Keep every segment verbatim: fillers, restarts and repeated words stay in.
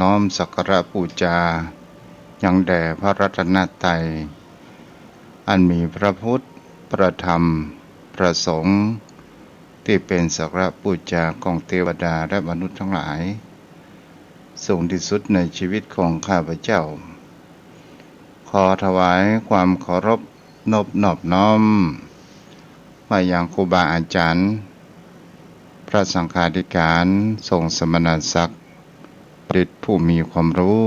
น้อมสักการะปู๋จา ยังแด่พระรัตนตรัย อันมีพระพุทธ พระธรรม พระสงฆ์ ตี้เป๋นสักการะปู๋จาของเตวดาและมนุษย์ตังหลาย สูงตี้สุดในจีวิตของข้าพเจ้า ขอถวายความเคารพนบนอบน้อม มายังครูบาอาจ๋ารย์ พระสังฆาธิการ ทรงสมณศักดิ์ บัณฑิตผู้มีความฮู้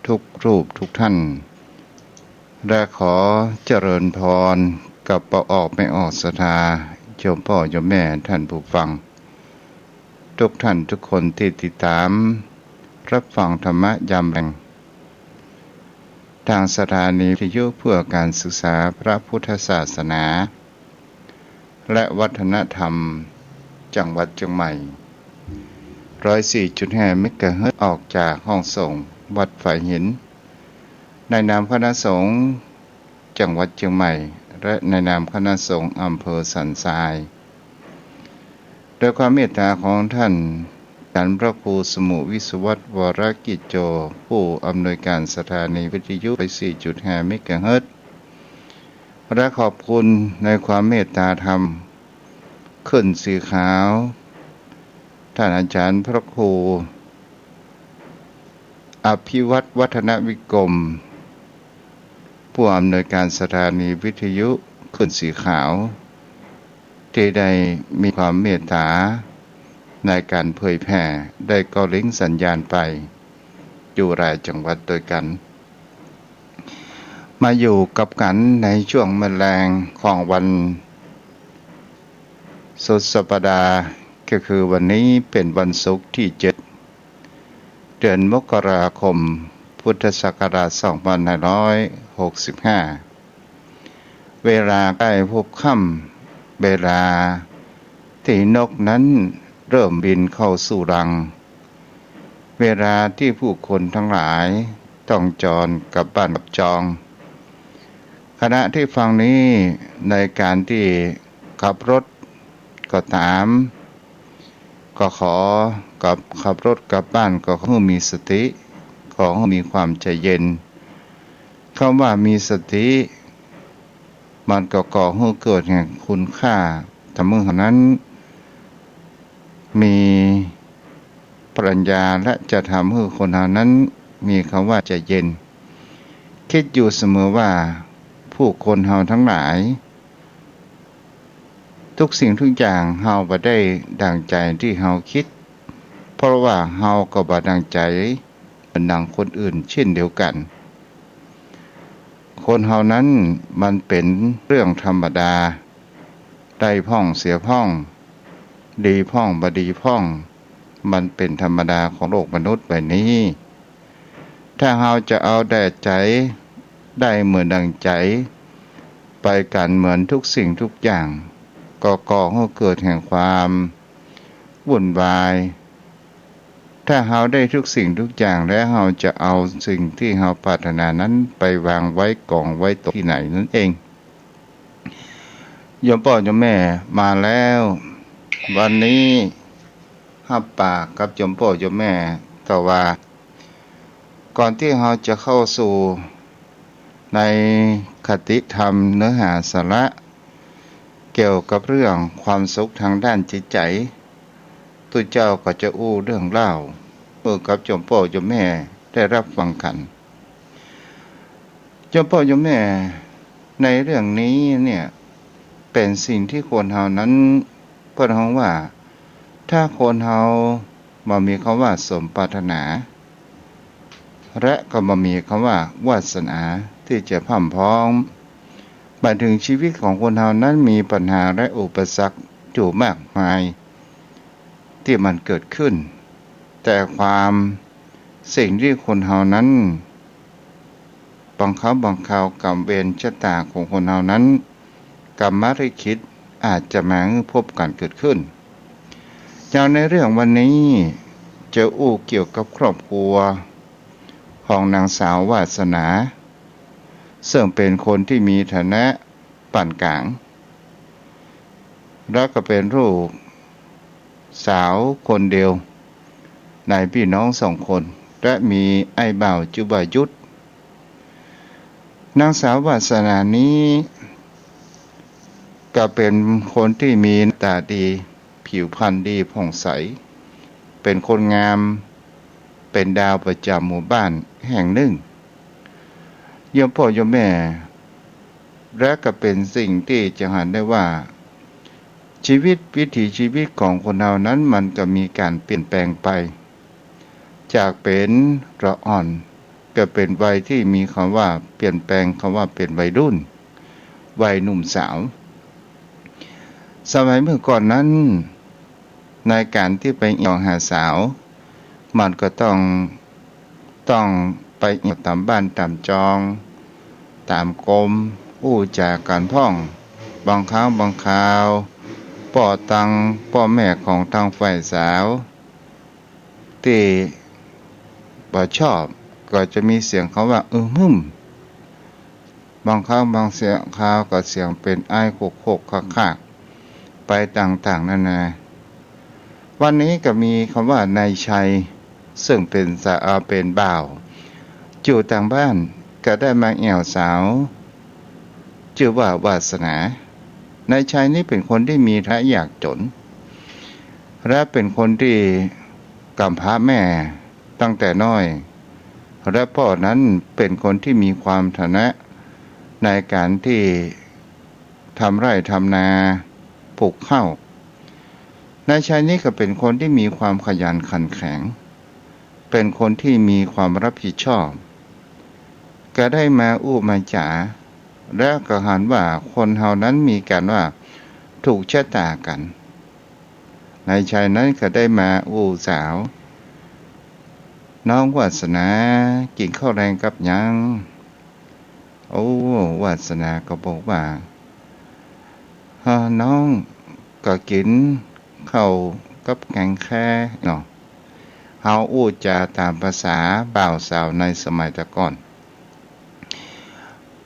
กู้รูปกู้ต้าน และขอเจริญพรกับป้อออกแม่ออกศรัทธา โยมป้อโยมแม่ต้านผู้ฟัง กู้ต้านกู้คนตี้ติดต๋าม ฮับฟังธรรมะยามแลง ตางสถานีวิทยุเพื่อการศึกษาพระพุทธศาสนา และวัฒนธรรม จังหวัดเจียงใหม่ ร้อยสี่จุดห้าเมกะเฮิรตซ์ ออกจากห้องส่งวัดฝายหิน ในนามคณะสงฆ์จังหวัดเจียงใหม่ และในนามคณะสงฆ์อำเภอสันทราย โดยความเมตต๋าของต้านอาจ๋ารย์พระครูสมุห์ วิศวัฒน์ วรกิจโจ ผู้อำนวยการสถานีวิทยุ ร้อยสี่จุดห้าเมกะเฮิรตซ์ และขอบคุณในความเมตต๋าธรรม ขึ้นสีขาว ต้านอาจ๋ารย์พระครู อภิวัฒน์ วัฒนวิกรม ผู้อำนวยการสถานีวิทยุขึ้นสีขาว ตี้ได้มีความเมตต๋าในก๋านเผยแผ่ ได้ก็ลิงก์สัญญาณไปอยู่หลายจังหวัดตวยกั๋น มาอยู่กับกั๋นในช่วงมื้อแลงของวันสุดสัปดาห์ ก็คือวันนี้เป๋นวันศุกร์ตี้เจ็ด เดือนมกราคม พุทธศักราชสองพันห้าร้อยหกสิบห้า เวลาใก้หัวค่ำ เวลาตี้นกนั้นเริ่มบินเข้าสู่รัง เวลาตี้ผู้คนตังหลายต้องจรกลับบ้านกลับจอง ขณะตี้ฟังนี้ ในก๋านตี้ขับรถก็ต๋าม ก็ขอ กับขับรถกลับบ้านก็ขอหื้อมีสติ ขอหื้อมีความใจ๋เย็น กำว่ามีสติ มันก็ก่อหื้อเกิดแห่งคุณค่า ทำหื้อเฮานั้นมีปัญญา และจะทำหื้อคนเฮานั้นมีกำว่าใจ๋เย็น กึ๊ดอยู่เสมอว่า ผู้คนเฮาตังหลาย กู้สิ่งกู้อย่างเฮาบ่ได้ดั่งใจ๋ตี้เฮาคิด เพราะว่าเฮาก็บ่ดั่งใจ๋เหมือนดั่งคนอื่นเช่นเดียวกั๋น คนเฮานั้นมันเป๋นเรื่องธรรมดา ได้พ่องเสียพ่อง ดีพ่องบ่ดีพ่อง มันเป๋นธรรมดาของโลกมนุษย์ใบนี้ ถ้าเฮาจะเอาแต่ใจ๋ ได้เหมือนดั่งใจ๋ ไปกั๋นเหมือนกู้สิ่งกู้อย่าง ก็ก่อหื้อเกิดแห่งความวุ่นวาย ถ้าเฮาได้กู้สิ่งกู้อย่างแล้ว เฮาจะเอาสิ่งตี้เฮาปรารถนานั้นไปวางไว้ก๋องไว้ตรงตี้ไหนนั่นเอง โยมป้อโยมแม่มาแล้ว วันนี้ฮับปากกับโยมป้อโยมแม่ แต่ว่าก่อนตี้เฮาจะเข้าสู่ในคติธรรมเนื้อหาสาระ เกี่ยวกับเรื่องความสุขทางด้านจิตใจ๋ ตุ๊เจ้าก็จะอู้เรื่องเล่าหื้อกับโยมป้อโยมแม่ได้ฮับฟังกั๋น โยมป้อโยมแม่ ในเรื่องนี้เนี่ย เป๋นสิ่งตี้คนเฮานั้น เปิ้นฮ้องว่า ถ้าคนเฮาบ่มีกำว่าสมปรารถนา และก็บ่มีกำว่าวาสนาตี้จะพร่ำพร้อม บ่าเถิงจีวิตของคนเฮานั้นมีปัญหาและอุปสรรคอยู่มากมาย ตี้มันเกิดขึ้น แต่ความ สิ่งตี้คนเฮานั้น บางครั้งบางคราวกรรมเวรชะตาของคนเฮานั้น กรรมลิขิตอาจจะมาหื้อพบกั๋นเกิดขึ้น อย่างในเรื่องวันนี้จะอู้เกี่ยวกับครอบครัวของนางสาววาสนา ซึ่งเป๋นคนตี้มีฐานะปานก๋าง และก็เป๋นลูกสาวคนเดียว หลายปี้น้องสองคน และมีอ้ายบ่าวจื้อว่ายุทธ นางสาววาสนานี้ ก็เป๋นคนตี้มีหน้าต๋าดี ผิวพรรณดีผ่องใส เป๋นคนงาม เป๋นดาวประจ๋ำหมู่บ้านแห่งนึ่ง โยมป้อโยมแม่ และก็เป๋นสิ่งตี้จะหันได้ว่า จีวิต วิถีจีวิตของคนเฮานั้นมันก็มีก๋านเปลี่ยนแปลงไป จากเป๋นละอ่อน ก็เป๋นวัยตี้มีกำว่าเปลี่ยนแปลง กำว่าเป๋นวัยรุ่น วัยหนุ่มสาว สมัยเมื่อก่อนนั้น ในก๋านตี้ไปแอ่วหาสาว มันก็ต้อง ต้องไปแอ่วต๋ามบ้านต๋ามจอง ต๋ามกรม อู้จ๋ากั๋นพ่อง บางครั้งบางคราว ป้อตัง ป้อแม่ของตังฝ่ายสาว ตี้บ่ชอบ ก็จะมีเสียงกำว่า อึม หึม บางครั้งบางเสียงคราวก็เสียงเป๋นอ้ายโขกๆ คากๆ ไปต่างๆ นานา วันนี้ก็มีกำว่านายชัย ซึ่งเป๋นสา เอ่อ เป๋นบ่าว อยู่ตางบ้าน ก็ได้มาแอ่วสาว จื้อว่าวาสนา นายชัยนี้เป๋นคนตี้มีฐานะยากจ๋น และเป๋นคนตี้ก๋ำพร้าแม่ตั้งแต่น้อย และป้อนั้นเป๋นคนตี้มีความถนัดในก๋านตี้ทำไร่ทำนา ปลูกข้าว นายชัยนี้ก็เป๋นคนตี้มีความขยันขันแข็ง เป๋นคนตี้มีความรับผิดชอบ ก็ได้มาอู้มาจ๋า และก็หันว่าคนเฮานั้นมีก๋านว่าถูกชะตากั๋น นายชัยนั้นก็ได้มาอู้สาว น้องวาสนา กิ๋นข้าวแลงกับหยัง โอ้ วาสนาก็บอกว่า เอ่อ น้องก็กิ๋นข้าวกับแก๋งแคเนาะ เฮาอู้จ๋าต๋ามภาษาบ่าวสาวในสมัยแต่ก่อน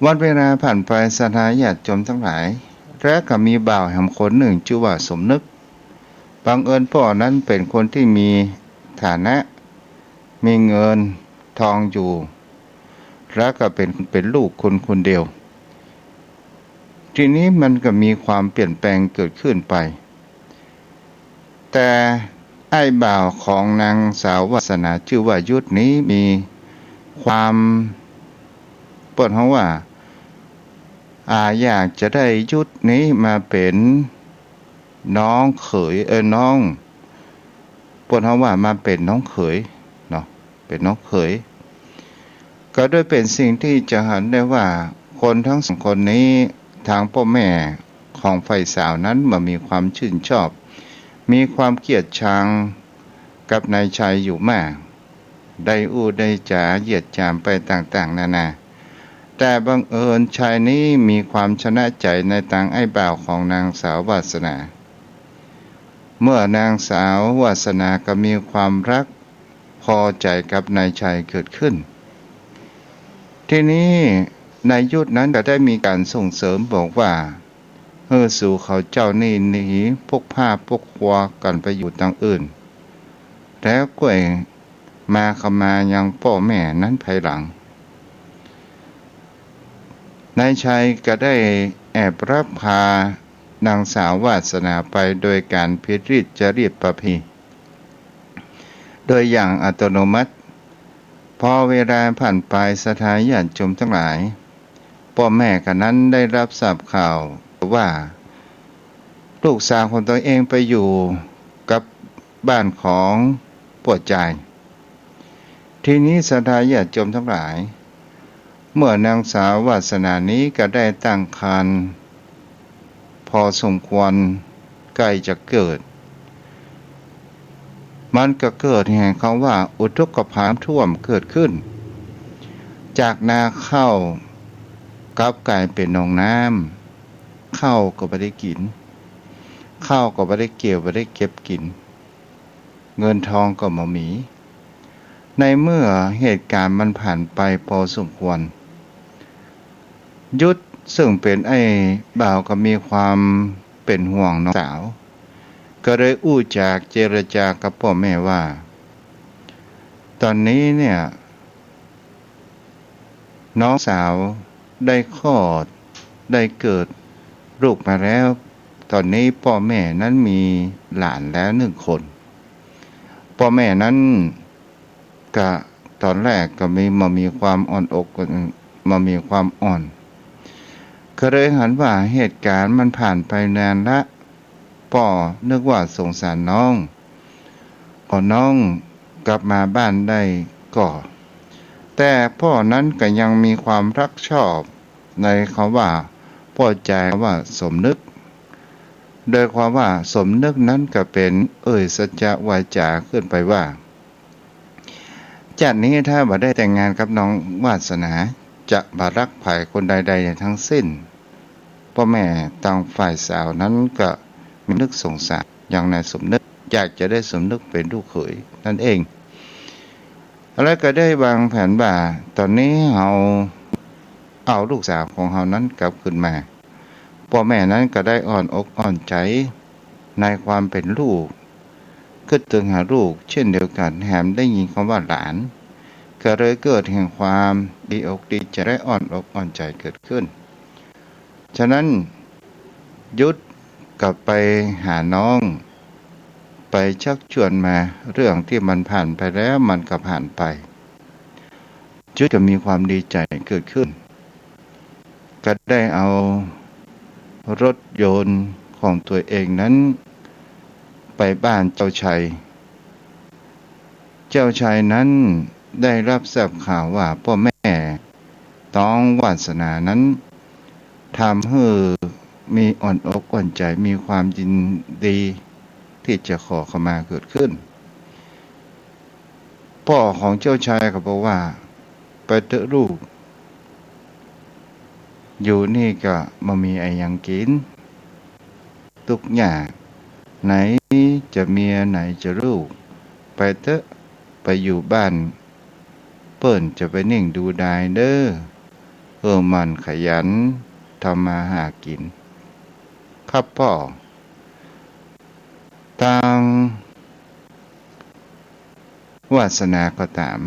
วันเวลาผ่านไป ศรัทธาญาติโยมตังหลาย และก็มีบ่าวแหมคนนึ่งจื้อว่าสมนึก บังเอิญป้อนั้นเป๋นคนตี้มีฐานะ มีเงินทองอยู่ และก็เป๋น เป๋นลูกคนคนเดียว ทีนี้มันก็มีความเปลี่ยนแปลงเกิดขึ้นไป แต่อ้ายบ่าวของนางสาววาสนาจื้อว่ายุทธนี้มีความ เปิ้นฮ้องว่า อ่า อยากจะได้ยุทธนี้มาเป๋นน้องเขย เอ่อ น้อง เปิ้นฮ้องว่ามาเป๋นน้องเขยเนาะ เป๋นน้องเขย ก็ด้วยเป๋นสิ่งตี้จะหันได้ว่า คนตังสองคนนี้ ตางป้อแม่ของฝ่ายสาวนั้นบ่มีความจื้นชอบ มีความเกลียดชังกับนายชัยอยู่มาก ได้อู้ได้จ๋าเหยียดหยามไปต่างๆ นานา แต่บังเอิญชัยนี้มีความชนะใจ๋ในตางอ้ายบ่าวของนางสาววาสนา เมื่อนางสาววาสนาก็มีความฮักพอใจ๋กับนายชัยเกิดขึ้น ทีนี้นายยุทธนั้นก็ได้มีก๋านส่งเสริมบอกว่า หื้อสูเขาเจ้านี้หนีพกผ้าพกครัวกั๋นไปอยู่ตางอื่น แล้วก้วยมาขมายังป้อแม่นั้นภายหลัง นายชัยก็ได้แอบลักพานางสาววาสนาไปโดยก๋านผิดริตจริตประเพณี โดยอย่างอัตโนมัติ พอเวลาผ่านไป ศรัทธาญาติโยมตังหลาย ป้อแม่ก็นั้นได้ฮับทราบข่าวว่า ลูกสาวของตนเองไปอยู่กับบ้านของป้อจาย ทีนี้ศรัทธาญาติโยมตังหลาย เมื่อนางสาววาสนานี้ก็ได้ตั้งครรภ์พอสมควรใก้จะเกิด มันก็เกิดแห่งกำว่าอุทกภัยท่วมเกิดขึ้น จากนาข้าวกลับก๋ายเป๋นหนองน้ำ ข้าวก็บ่ได้กิ๋น ข้าวก็บ่ได้เกี่ยว บ่ได้เก็บกิ๋น เงินทองก็บ่มี ในเมื่อเหตุก๋ารณ์มันผ่านไปพอสมควร ยุทธซึ่งเป๋นอ้ายบ่าวก็มีความเป๋นห่วงน้องสาว ก็เลยอู้จ๋าเจรจากับป้อแม่ว่า อนนี้เนี่ย น้องสาวได้คลอด ได้เกิดลูกมาแล้ว ตอนนี้ป้อแม่นั้นมีหลานแล้วหนึ่งคน ป้อแม่นั้นก็ตอนแรกก็มี บ่มีความอ่อนอก บ่มีความอ่อน ก็เลยหันว่าเหตุการณ์มันผ่านไปนานละ ป้อนึกว่าสงสารน้อง ขอน้องกลับมาบ้านได้ก่อ แต่ป้อนั้นก็ยังมีความรับชอบในคำว่า ป้อใจ๋ว่าสมนึก โดยความว่าสมนึกนั้นก็เป๋นเอ่ยสัจจะวาจ๋าขึ้นไปว่า จาตินี้ถ้าบ่ได้แต่งงานกับน้องวาสนา จะบ่ฮักใผคนใดๆ ทั้งสิ้น ป้อแม่ตางฝ่ายสาวนั้นก็มีนึกสงสารอย่างนายสมนึก อยากจะได้สมนึกเป๋นลูกเขยนั่นเอง แล้วก็ได้วางแผนว่า ต๋อนนี้เฮาเอาลูกสาวของเฮานั้นกลับคืนมา ป้อแม่นั้นก็ได้อ่อนอกอ่อนใจ๋ในความเป๋นลูก กึ๊ดเถิงหาลูกเช่นเดียวกั๋น แถมได้ยินคำว่าหลาน ก็เลยเกิดแห่งความดีอกดีใจ๋และอ่อนอกอ่อนใจ๋เกิดขึ้น ฉะนั้นยุทธก็ไปหาน้อง ไปชักชวนมา เรื่องตี้มันผ่านไปแล้วมันก็ผ่านไป ยุทธก็มีความดีใจ๋เกิดขึ้น ก็ได้เอารถยนต์ของตั๋วเองนั้นไปบ้านเจ้าชัย เจ้าชัยนั้นได้ฮับทราบข่าวว่าป้อแม่ตองวาสนานั้นทำหื้อมีอ่อนอกอ่อนใจ๋ มีความยินดีตี้จะขอขมาเกิดขึ้น ป้อของเจ้าชัยก็บอกว่า ไปเต๊อะลูก อยู่นี่ก็บ่มีอะหยังกิ๋น ตุ๊กยาก ไหนจะเมียไหนจะลูก ไปเต๊อะ ไปอยู่บ้านเปิ้น จะไปนิ่งดูดายเน่อ เออ หมั่นขยันทำมาหากิ๋น ครับป้อ ตางวาสนาก็ต๋าม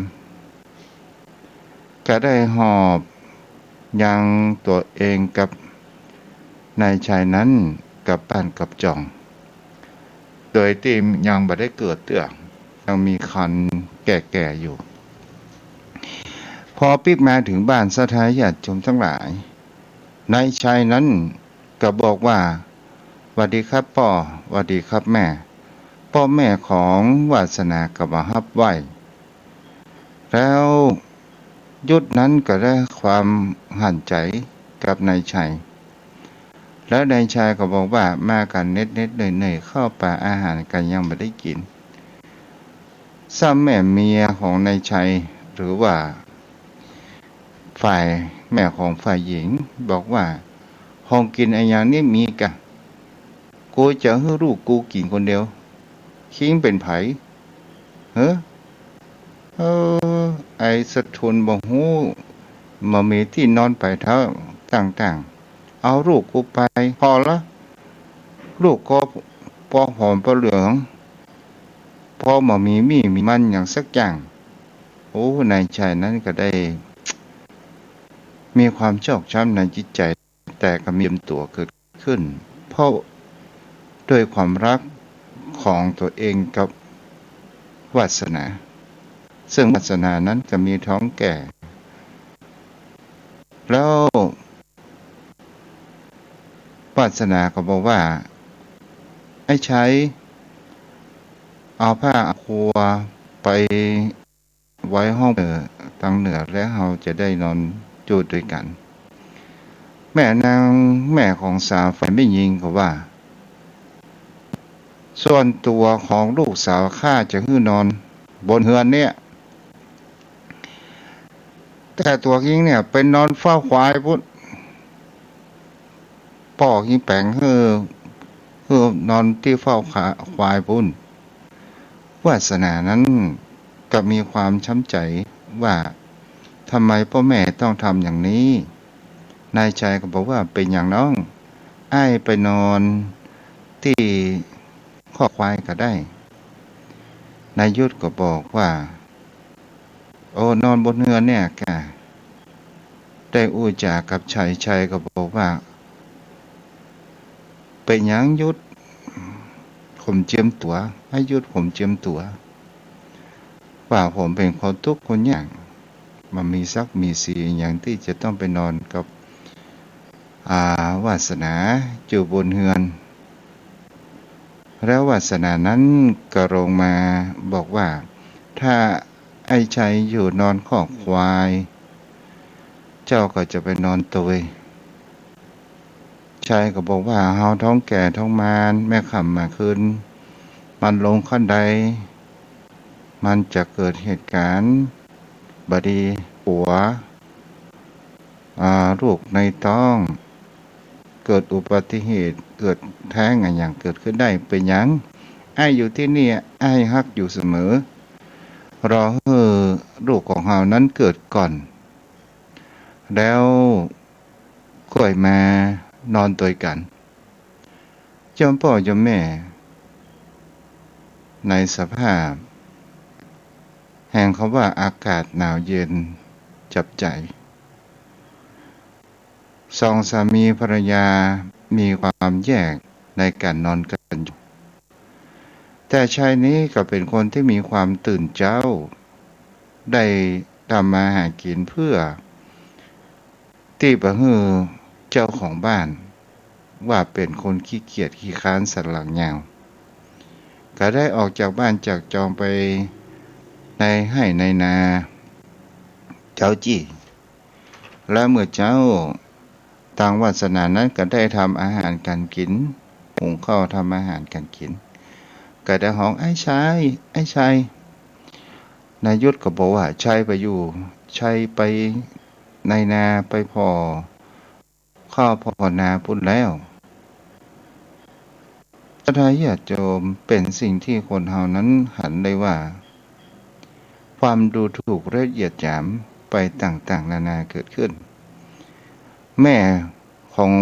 ก็ได้หอบยังตั๋วเองกับนายชัยนั้นกลับบ้านกลับจ่อง โดยตี้ยังบ่ได้เกิดเตื้อ ยังมีครรภ์แก่ๆ อยู่ พอปิ๊กมาเถิงบ้าน ศรัทธาญาติโยมตังหลาย นายชัยนั้นก็บอกว่า หวัดดีครับป้อ หวัดดีครับแม่ ป้อแม่ของวาสนาก็บ่ฮับไหว้ แล้วยุทธนั้นก็ได้ความหันใจ๋กับนายชัย แล้วนายชัยก็บอกว่า มากั๋นเหน็ดๆ เหนื่อยๆ ข้าวป๋าอาหารก็ยังบ่ได้กิ๋น ซ้ำแม่เมียของนายชัย หรือว่าฝ่ายแม่ของฝ่ายหญิงบอกว่า ของกิ๋นอะหยังนี้มีก่ะ กูจะหื้อลูกกูกิ๋นคนเดียว คิงเป๋นใผ เฮ้อ เออ ไอ้สะทุนบ่ฮู้ บ่มีตี้นอนไปเต๊อะ ต่างๆ เอาลูกกูไป ผ่อละ ลูกก็ปอผอมปอเหลือง ปอบ่มีมี่มีมันหยังสักอย่าง โอ้ นายชัยนั้นก็ได้มีความชอกช้ำในจิตใจ๋ แต่ก็มีเตรียมตั๋วเกิดขึ้น เพราะด้วยความฮักของตั๋วเองกับวาสนา ซึ่งวาสนานั้นก็มีท้องแก่ แล้ววาสนาก็บอกว่า ไอ้ชัย เอาผ้าเอาครัวไป ไว้ห้อง เอ่อ ตางเหนือ แล้วเฮาจะได้นอนอยู่ตวยกั๋น แม่นาง แม่ของสาวฝ่ายแม่ญิงก็ว่า ส่วนตั๋วของลูกสาวข้าจะหื้อนอนบนเฮือนเนี่ย แต่ตั๋วคิงเนี่ยไปนอนเฝ้าควายปู๊น ป้อคิงแป๋งหื้อ หื้อนอนตี้เฝ้าขา ควายปู๊น วาสนานั้นก็มีความช้ำใจ๋ว่า ทำไมป้อแม่ต้องทำอย่างนี้ นายชัยก็บอกว่า เป๋นหยังน้อง อ้ายไปนอนตี้คอกควายก็ได้ นายยุทธก็บอกว่า โอ้ นอนบนเฮือนเนี่ยกา ได้อู้จ๋ากับชัย ชัยก็บอกว่า เป๋นหยังหยุดข่มเจียมตั๋ว หื้อหยุดข่มเจียมตั๋ว ว่าผมเป๋นคนตุ๊กข์คนยาก บ่มีศักดิ์มีศรีหยังตี้จะต้องไปนอนกับ อ่า วาสนาอยู่บนเฮือน แล้ววาสนานั้นก็ลงมาบอกว่า ถ้าไอ้ชัยอยู่นอนคอกควาย เจ้าก็จะไปนอนโตย ชัยก็บอกว่า เฮาท้องแก่ท้องมาน แม่ค่ำมาคืน มันลงคันได มันจะเกิดเหตุการณ์บ่ดี ผัว อ่า ลูกในท้อง เกิดอุบัติเหตุ เกิดแท้งอะหยังเกิดขึ้นได้ เป๋นหยัง อ้ายอยู่ตี้นี่ อ้ายฮักอยู่เสมอ รอหื้อลูกของเฮานั้นเกิดก่อน แล้วค่อยมานอนโตยกั๋น โยมป้อโยมแม่ ในสภาพแห่งคำว่าอากาศหนาวเย็นจับใจ สองสามีภรรยามีความแยกในการนอนกั๋นอยู่ แต่ชัยนี้ก็เป๋นคนตี้มีความตื่นเจ๊า ได้ทำมาหากิ๋นเพื่อตี้บ่หื้อเจ้าของบ้าน ว่าเป๋นคนขี้เกียจขี้คร้านสันหลังยาว ก็ได้ออกจากบ้านจากจองไปในไฮ่ในนา เจ๊าจี้ และเมื่อเจ๊า ตางวาสนานั้นก็ได้ทำอาหารกั๋นกิ๋น หุงข้าวทำอาหารกั๋นกิ๋น ก็ได้ฮ้อง ไอ้ชัย ไอ้ชัย นายยุทธก็บอกว่า ชัยไปอยู่ ชัยไปในนาไปผ่อข้าวผ่อนาปู้นแล้ว ศรัทธาญาติโยม เป๋นสิ่งตี้คนเฮานั้นหันได้ว่า ความดูถูกและเหยียดหยามไปต่างๆ นานาเกิดขึ้น แม่ของ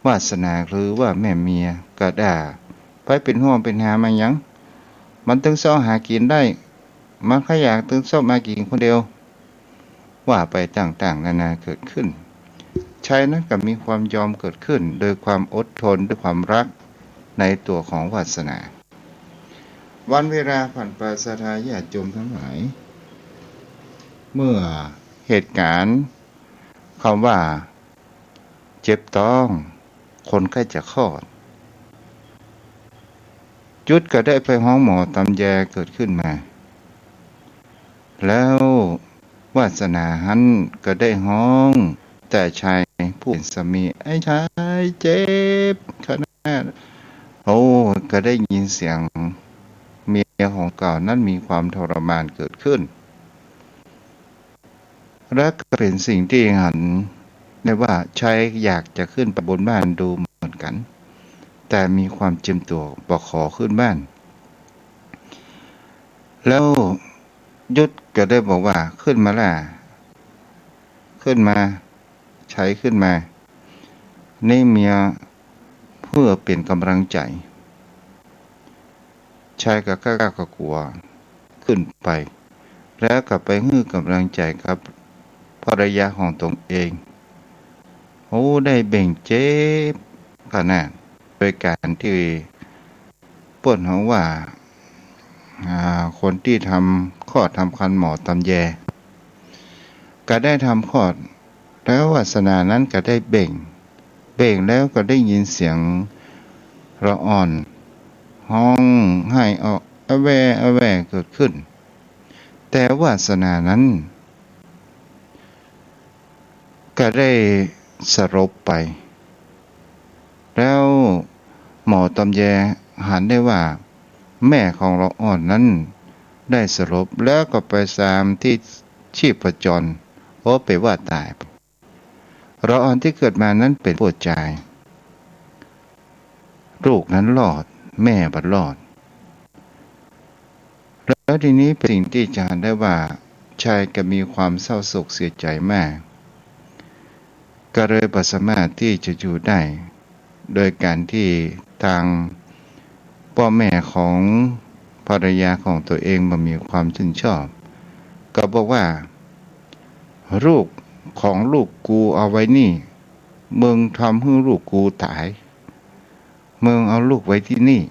วาสนาหรือว่าแม่เมียก็ด่า ไปเป๋นห่วงเป๋นหามาหยัง มันตึงเซาะหากิ๋นได้ มันขยันตึงเซาะมากิ๋นคนเดียว ว่าไปต่างๆ นานาเกิดขึ้น ชัยนั้นก็มีความยอมเกิดขึ้น โดยความอดทน ด้วยความรักในตั๋วของวาสนา วันเวลาผ่านไป ศรัทธาญาติโยมทั้งหลาย เมื่อเหตุการณ์คำว่าเจ็บต๊อง คนใกล้จะคลอด ยุทธก็ได้ไปฮ้องหมอตำแยเกิดขึ้นมา แล้ววาสนาหั้นก็ได้ฮ้อง แต่ชัยผู้เป๋นสามี ไอ้ชัยเจ็บขนาด โอ้ ก็ได้ยินเสียงเมียของเก่านั้นมีความทรมานเกิดขึ้น และก็เป๋นสิ่งตี้หันได้ว่าชัยอยากจะขึ้นไปบนบ้านดูเหมือนกั๋น แต่มีความเจียมตั๋วบ่ขอขึ้นบ้าน แล้วยุทธก็ได้บอกว่า ขึ้นมาล่ะ ขึ้นมา ชัยขึ้นมา นี่เมียเพื่อเป๋นก๋ำลังใจ๋ ชัยก็กล้าๆ กลัวๆ ขึ้นไป แล้วก็ไปหื้อก๋ำลังใจ๋กับภรรยาของตนเอง โอ้ ได้เบ่งเจ็บขนาด โดยการตี้ เปิ้นฮ้องว่า อ่า คนตี้ทำคลอดทำครรภ์ หมอตำแย ก็ได้ทำคลอด แล้ววาสนานั้นก็ได้เบ่ง เบ่งแล้วก็ได้ยินเสียงละอ่อนฮ้องไห้ออกอะแว่อะแว่เกิดขึ้น แต่วาสนานั้น ก็ได้สลบไป แล้วหมอตำแยหันได้ว่า แม่ของละอ่อนนั้นได้สลบ แล้วก็ไปซามตี้ชีพจร โอ้ เป๋นว่าต๋าย ละอ่อนตี้เกิดมานั้นเป๋นผู้จาย ลูกนั้นรอด แม่บ่รอด แล้วทีนี้เป๋นสิ่งตี้จะหันได้ว่า ชัยก็มีความเศร้าโศกเสียใจ๋มาก ก็เลยบ่สามารถตี้จะอยู่ได้ โดยการตี้ตางป้อแม่ของภรรยาของตั๋วเองบ่มีความชื่นชอบ ก็บอกว่า ลูกของลูกกูเอาไว้นี่ มึงทำหื้อลูกกูต๋าย มึงเอาลูกไว้ตี้นี่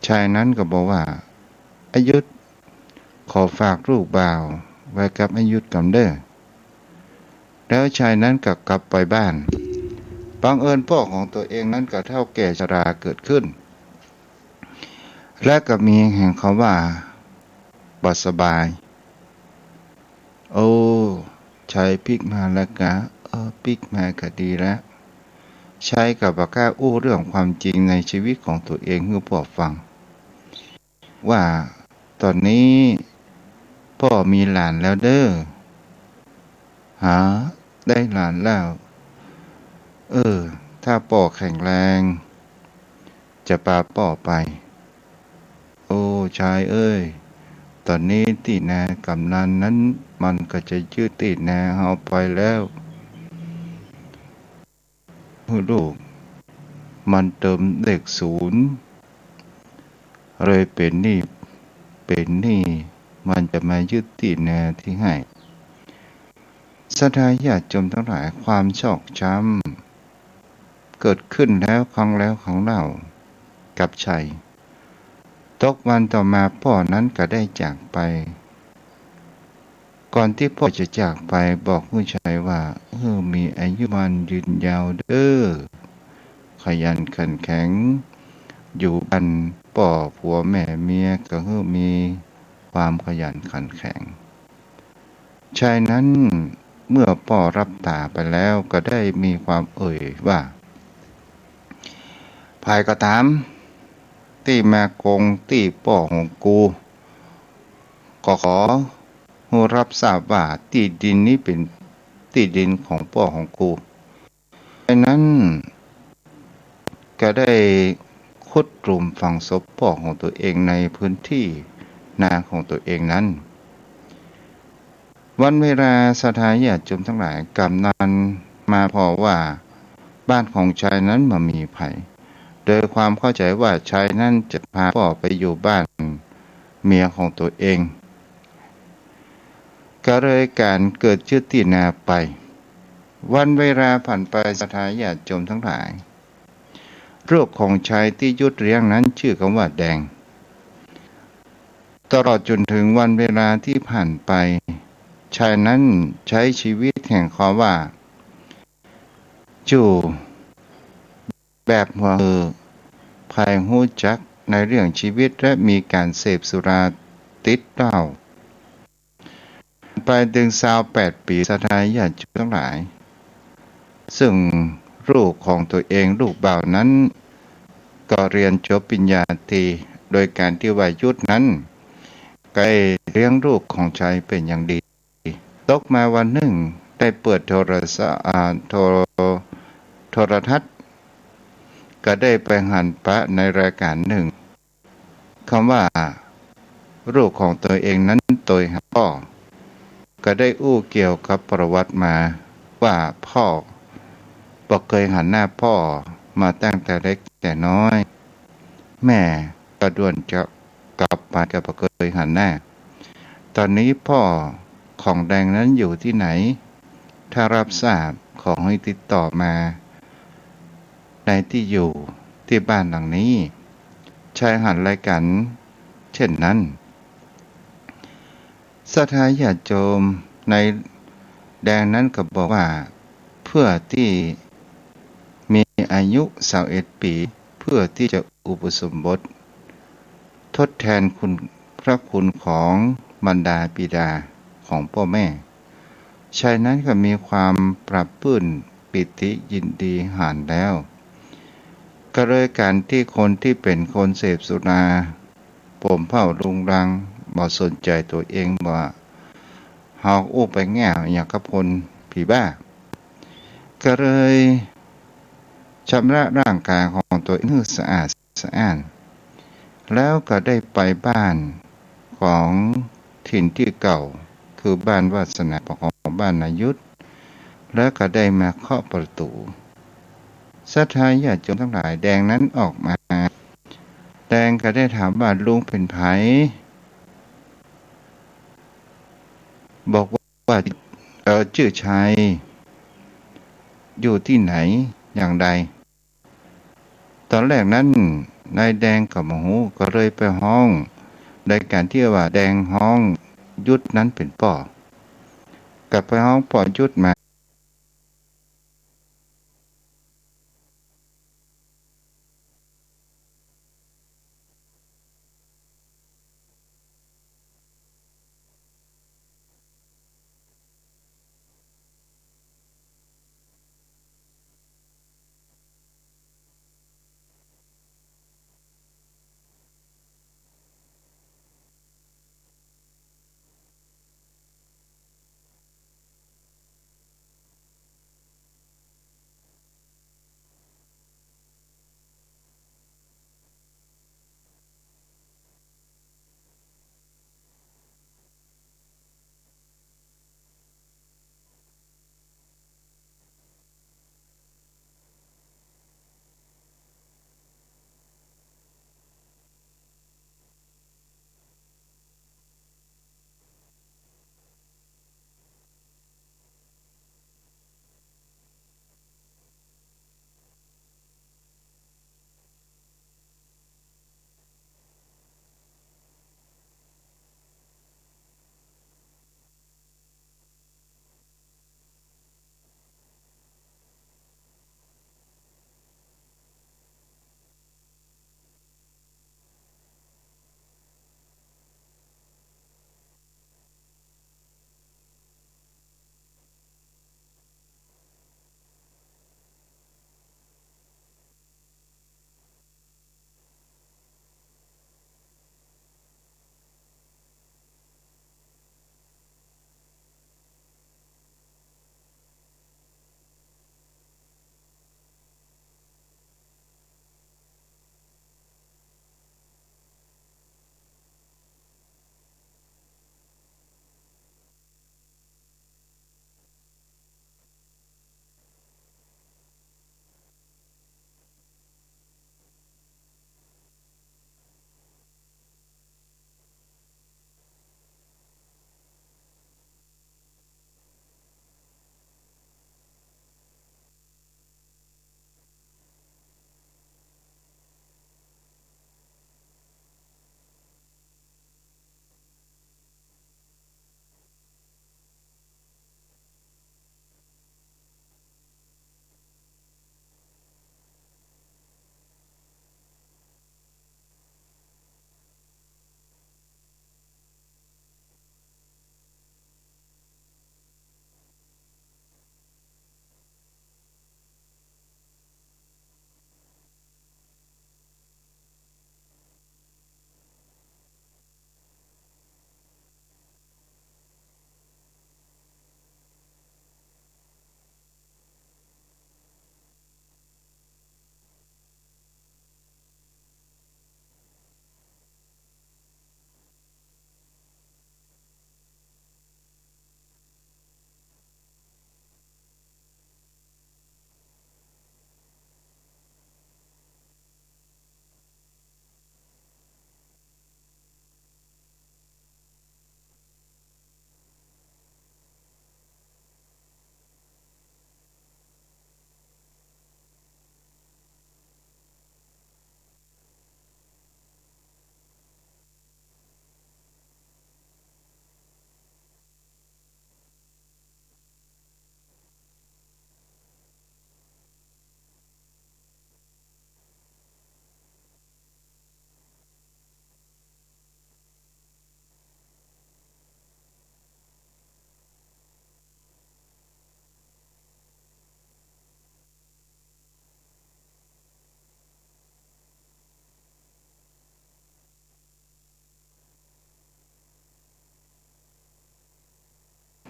ชายนั้นก็บอกว่า อายุธ ขอฝากลูกบ่าวไว้กับอายุธก่อนเด้อ แล้วชายนั้นก็กลับไปบ้าน บังเอิญป้อของตั๋วเองนั้นก็เฒ่าแก่ชราเกิดขึ้น และก็มีแห่งเขาว่าบ่สบาย โอ้ ชัยปิ๊กมาแล้วกา เออ ปิ๊กมาก็ดีแล้ว ชัยก็บ่กล้าอู้เรื่องความจริงในชีวิตของตั๋วเองหื้อป้อฟัง ว่าต๋อนนี้ป้อมีหลานแล้วเด้อ หา ได้หลานแล้ว เออ ถ้าป้อแข็งแรง จะปาป้อไป โอ้ ชัยเอ้ย ต๋อนนี้ตี้นากำนันนั้นมันก็จะยึดตี้นาเฮาไปแล้ว หื้อลูกมันเติมเลขศูนย์ เลยเป๋นหนี้ เป๋นหนี้ มันจะมายึดตี้นาตี้ไฮ่ ศรัทธาญาติโยมทั้งหลาย ความชอกช้ำเกิดขึ้นแล้วครั้งแล้วครั้งเล่ากับชัย ตกวันต่อมาป้อนั้นก็ได้จากไป ก่อนตี้ป้อจะจากไปบอกหื้อชัยว่า หื้อมีอายุมั่นยืนยาวเด้อ ขยันขันแข็ง อยู่บ้านป้อผัวแม่เมียก็หื้อมีความขยันขันแข็ง ชายนั้นเมื่อป้อรับต๋าไปแล้วก็ได้มีความเอ่ยว่า ใผก็ต๋ามตี้มาโกงตี้ป้อของกู ก็ขอหื้อรับทราบว่าตี้ดินนี้เป๋นตี้ดินของป้อของกู ชายนั้นก็ได้ขุดหลุมฝังศพป้อของตั๋วเองในพื้นตี้นาของตั๋วเองนั้น วันเวลาศรัทธาญาติโยมทั้งหลาย กำนันมาผ่อว่าบ้านของชายนั้นบ่มีใผ โดยความเข้าใจ๋ว่าชายนั้นจะปาป้อไปอยู่บ้านเมียของตั๋วเอง ก็เลยก๋านเกิดยึดตี้นาไป วันเวลาผ่านไป ศรัทธาญาติโยมทั้งหลาย ลูกของชายตี้ยุดเลี้ยงนั้นจื้อกันว่าแดง ตลอดจ๋นเถิงวันเวลาตี้ผ่านไป ชายนั้นใจ๊ชีวิตแห่งเขาว่า อยู่แบบหัวเห่อ ใผฮู้จักในเรื่องชีวิตและมีก๋านเสพสุราติดเหล้า ไปเถิงซาวแปดปี๋ ศรัทธาญาติโยมทั้งหลาย ซึ่งลูกของตั๋วเองลูกบ่าวนั้น ก็เฮียนจบปริญญาตรี โดยก๋านตี้ว่ายุทธนั้น ก็ได้เลี้ยงลูกของชายเป๋นอย่างดี ตกมาวันนึ่งได้เปิดโทรศ- อ่า โท- โทรทัศน์ ก็ได้ไปหันปะในรายก๋านนึ่ง กำว่าลูกของตั๋วเองนั้นโตยหาป้อ ก็ได้อู้เกี่ยวกับประวัติมาว่าป้อบ่เกยหันหน้าป้อมาตั้งแต่เล็กแต่น้อย แม่ก็ด่วนจะกลับไปก็บ่เกยหันหน้า ต๋อนนี้ป้อของแดงนั้นอยู่ตี้ไหน ถ้ารับทราบขอหื้อติดต่อมา ในตี้อยู่ตี้บ้านหลังนี้ ชายหันรายก๋านเช่นนั้น ศรัทธาญาติโยมในแดงนั้นก็บอกว่า เพื่อตี้มีอายุซาวเอ็ดปี๋ เพื่อตี้จะอุปสมบท ทดแทนคุณ พระคุณของมารดาบิดาของป้อแม่ ชายนั้นก็มีความปลาบปลื้มปีติยินดีหาญแล้ว ก็เลยก๋านตี้คนตี้เป๋นคนเสพสุรา โปมเผ้ารุงรัง บ่สนใจ๋ตั๋วเองว่า เฮาอู้ไปแง่วอย่างกับคนผีบ้า ก็เลยชำระร่างก๋ายของตั๋วเองหื้อสะอาด สะอ้าน แล้วก็ได้ไปบ้านของถิ่นตี้เก่า คือบ้านวาสนาของบ้านนายุทธ แล้วก็ได้มาเคาะประตู๋ ศรัทธาญาติโยมตังหลาย แดงนั้นออกมา แดงก็ได้ถามว่า ลุงเป๋นใผ เป๋น บอกว่า เอ่อ จื้อชัย อยู่ตี้ไหน อย่างใด ต๋อนแรกนั้น นายแดงก็บ่ฮู้ ก็เลยไปฮ้อง โดยก๋านตี้ว่าแดงฮ้องยุทธนั้นเป๋นป้อ ก็ไปฮ้องป้อยุทธมา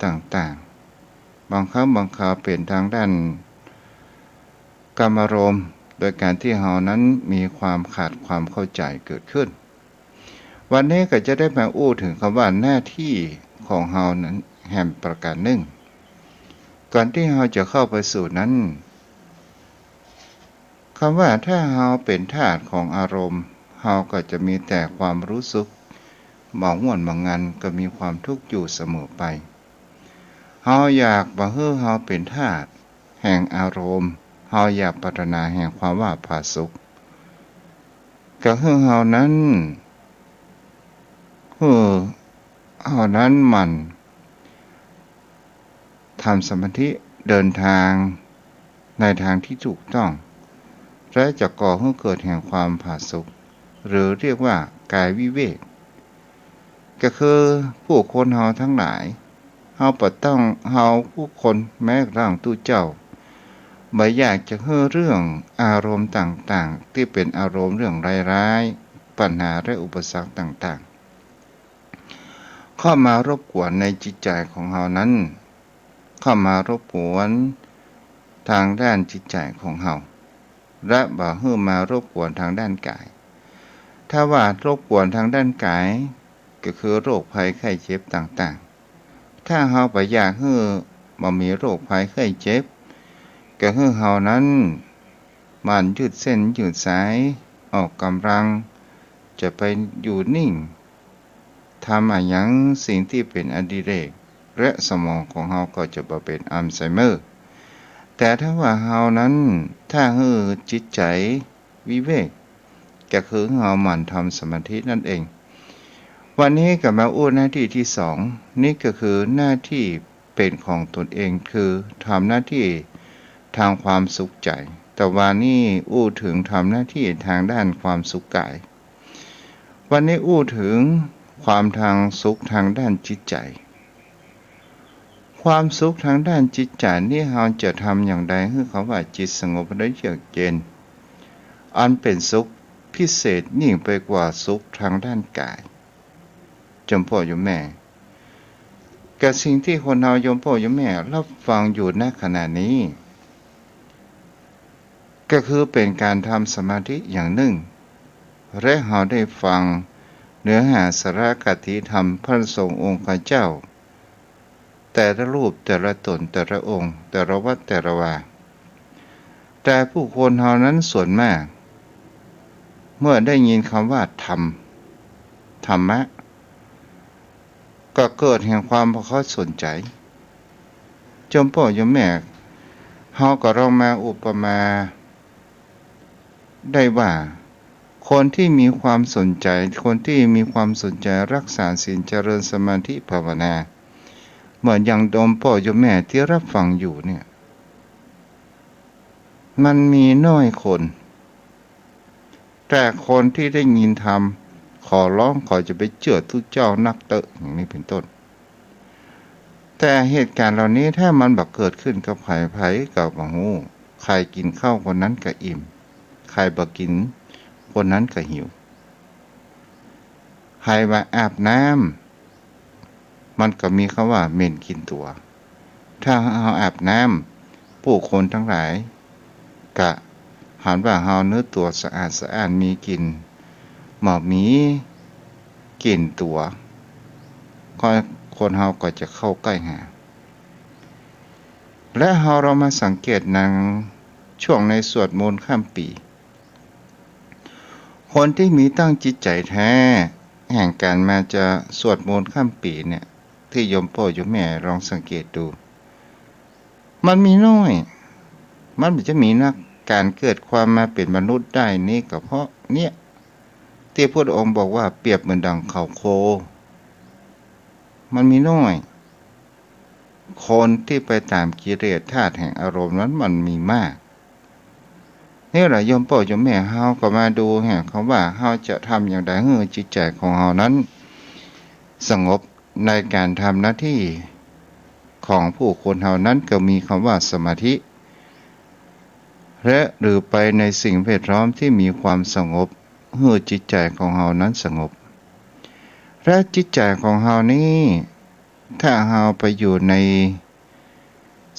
ต่างๆ บางครั้งบางคราวเป๋นตางด้านกามารมณ์ โดยก๋านตี้เฮานั้นมีความขาดความเข้าใจ๋เกิดขึ้น วันนี้ก็จะได้มาอู้เถิงกำว่าหน้าตี้ของเฮานั้นแหมประก๋านนึ่ง ก่อนตี้เฮาจะเข้าไปสู่นั้น กำว่าถ้าเฮาเป๋นธาตุของอารมณ์ เฮาก็จะมีแต่ความรู้สึก บ่ง่วนบ่งัน ก็มีความทุกข์อยู่เสมอไป เฮาอยากบ่หื้อเฮาเป๋นทาสแห่งอารมณ์ เฮาอยากปรารถนาแห่งความว่าผาสุก ก็หื้อเฮานั้น หื้อเฮานั้นหมั่นทำสมาธิ เดินทางในทางที่ถูกต้อง และจะก่อหื้อเกิดแห่งความผาสุก หรือเรียกว่ากายวิเวก ก็คือผู้คนเฮาตังหลาย เฮาบ่ต้อง เฮาผู้คนแม้กระทั่งตุ๊เจ้า บ่อยากจะหื้อเรื่องอารมณ์ต่างๆ ตี้เป๋นอารมณ์เรื่องร้ายๆ ปัญหาและอุปสรรคต่างๆ เข้ามารบกวนในจิตใจ๋ของเฮานั้น เข้ามารบกวนตางด้านจิตใจ๋ของเฮา และบ่หื้อมารบกวนตางด้านก๋าย ถ้าว่ารบกวนตางด้านก๋าย ก็คือโรคภัยไข้เจ็บต่างๆ ถ้าเฮาบ่อยากหื้อบ่มีโรคภัยไข้เจ็บ ก็หื้อเฮานั้นหมั่นยืดเส้นยืดสาย ออกก๋ำลัง จะไปอยู่นิ่ง ทำอะหยังสิ่งตี้เป๋นอดิเรก และสมองของเฮาก็จะบ่เป๋นอัลไซเมอร์ แต่ถ้าว่าเฮานั้น ถ้าหื้อจิตใจ๋วิเวก ก็คือเฮาหมั่นทำสมาธินั่นเอง วันนี้ก็มาอู้หน้าตี้ตี้สอง นี่ก็คือหน้าตี้เป๋นของตนเอง คือทำหน้าตี้ตางความสุขใจ๋ แต่วานี้อู้เถิงทำหน้าตี้ตางด้านความสุขก๋าย วันนี้อู้เถิงความตางสุขตางด้านจิตใจ๋ ความสุขตางด้านจิตใจ๋นี้เฮาจะทำอย่างใดหื้อคำว่าจิตสงบและเยือกเย็น อันเป๋นสุขพิเศษยิ่งไปกว่าสุขตางด้านก๋าย โยมป้อโยมแม่ กับสิ่งตี้คนเฮาโยมป้อโยมแม่ฮับฟังอยู่ ณ ขณะนี้ ก็คือเป๋นก๋านทำสมาธิอย่างนึ่ง และเฮาได้ฟังเนื้อหาสาระคติธรรมพระสงฆ์องค์ข้าเจ้า แต่ละรูปแต่ละต๋นแต่ละองค์แต่ละวัดแต่ละวา แต่ผู้คนเฮานั้นส่วนมาก เมื่อได้ยินคำว่าธรรม ธรรมะ ก็เกิดแห่งความบ่ค่อยสนใจ๋ โยมป้อโยมแม่ เฮาก็ลองมาอุปมาได้ว่า คนตี้มีความสนใจ๋ คนตี้มีความสนใจ๋รักษาศีล เจริญสมาธิภาวนา เหมือนอย่างโยมป้อโยมแม่ตี้ฮับฟังอยู่เนี่ย มันมีน้อยคน แต่คนตี้ได้ยินธรรม ขอร้อง ขอจะไปเจื้อตุ๊เจ้านักเต๊อะ อย่างนี้เป๋นต้น แต่เหตุก๋ารณ์เหล่านี้ถ้ามันบ่เกิดขึ้นกับใผ ใผก็บ่ฮู้ ใผกิ๋นข้าวคนนั้นก็อิ่ม ใผบ่กิ๋นคนนั้นก็หิว ใผว่าอาบน้ำ มันก็มีคำว่าเหม็นกลิ่นตั๋ว ถ้าเฮาอาบน้ำ ผู้คนตังหลายก็หันว่าเฮาเนื้อตั๋วสะอาดสะอ้าน มีกลิ่น บ่มีกลิ่นตั๋ว ก็คนเฮาก็จะเข้าใก้หา และเฮาลองมาสังเกตนังช่วงในสวดมนต์ข้ามปี๋ คนตี้มีตั้งจิตใจ๋แท้ แห่งก๋านมาจะสวดมนต์ข้ามปี๋เนี่ย ตี้โยมป้อโยมแม่ลองสังเกตดู มันมีน้อย มันบ่จะมีนัก ก๋านเกิดความมาเป๋นมนุษย์ได้นี้ก็เพราะเนี่ย ตี้พุทธองค์บอกว่าเปรียบเหมือนดั่งเขาโค มันมีน้อย คนตี้ไปต๋ามกิเลสธาตุแห่งอารมณ์นั้นมันมีมาก นี่แหละโยมป้อโยมแม่ เฮาก็มาดูแห่งคำว่าเฮาจะทำอย่างใดหื้อจิตใจ๋ของเฮานั้นสงบ ในก๋านทำหน้าตี้ของผู้คนเฮานั้นก็มีคำว่าสมาธิ และหรือไปในสิ่งแวดล้อมตี้มีความสงบ หื้อจิตใจ๋ของเฮานั้นสงบ และจิตใจ๋ของเฮานี้ ถ้าเฮาไปอยู่ใน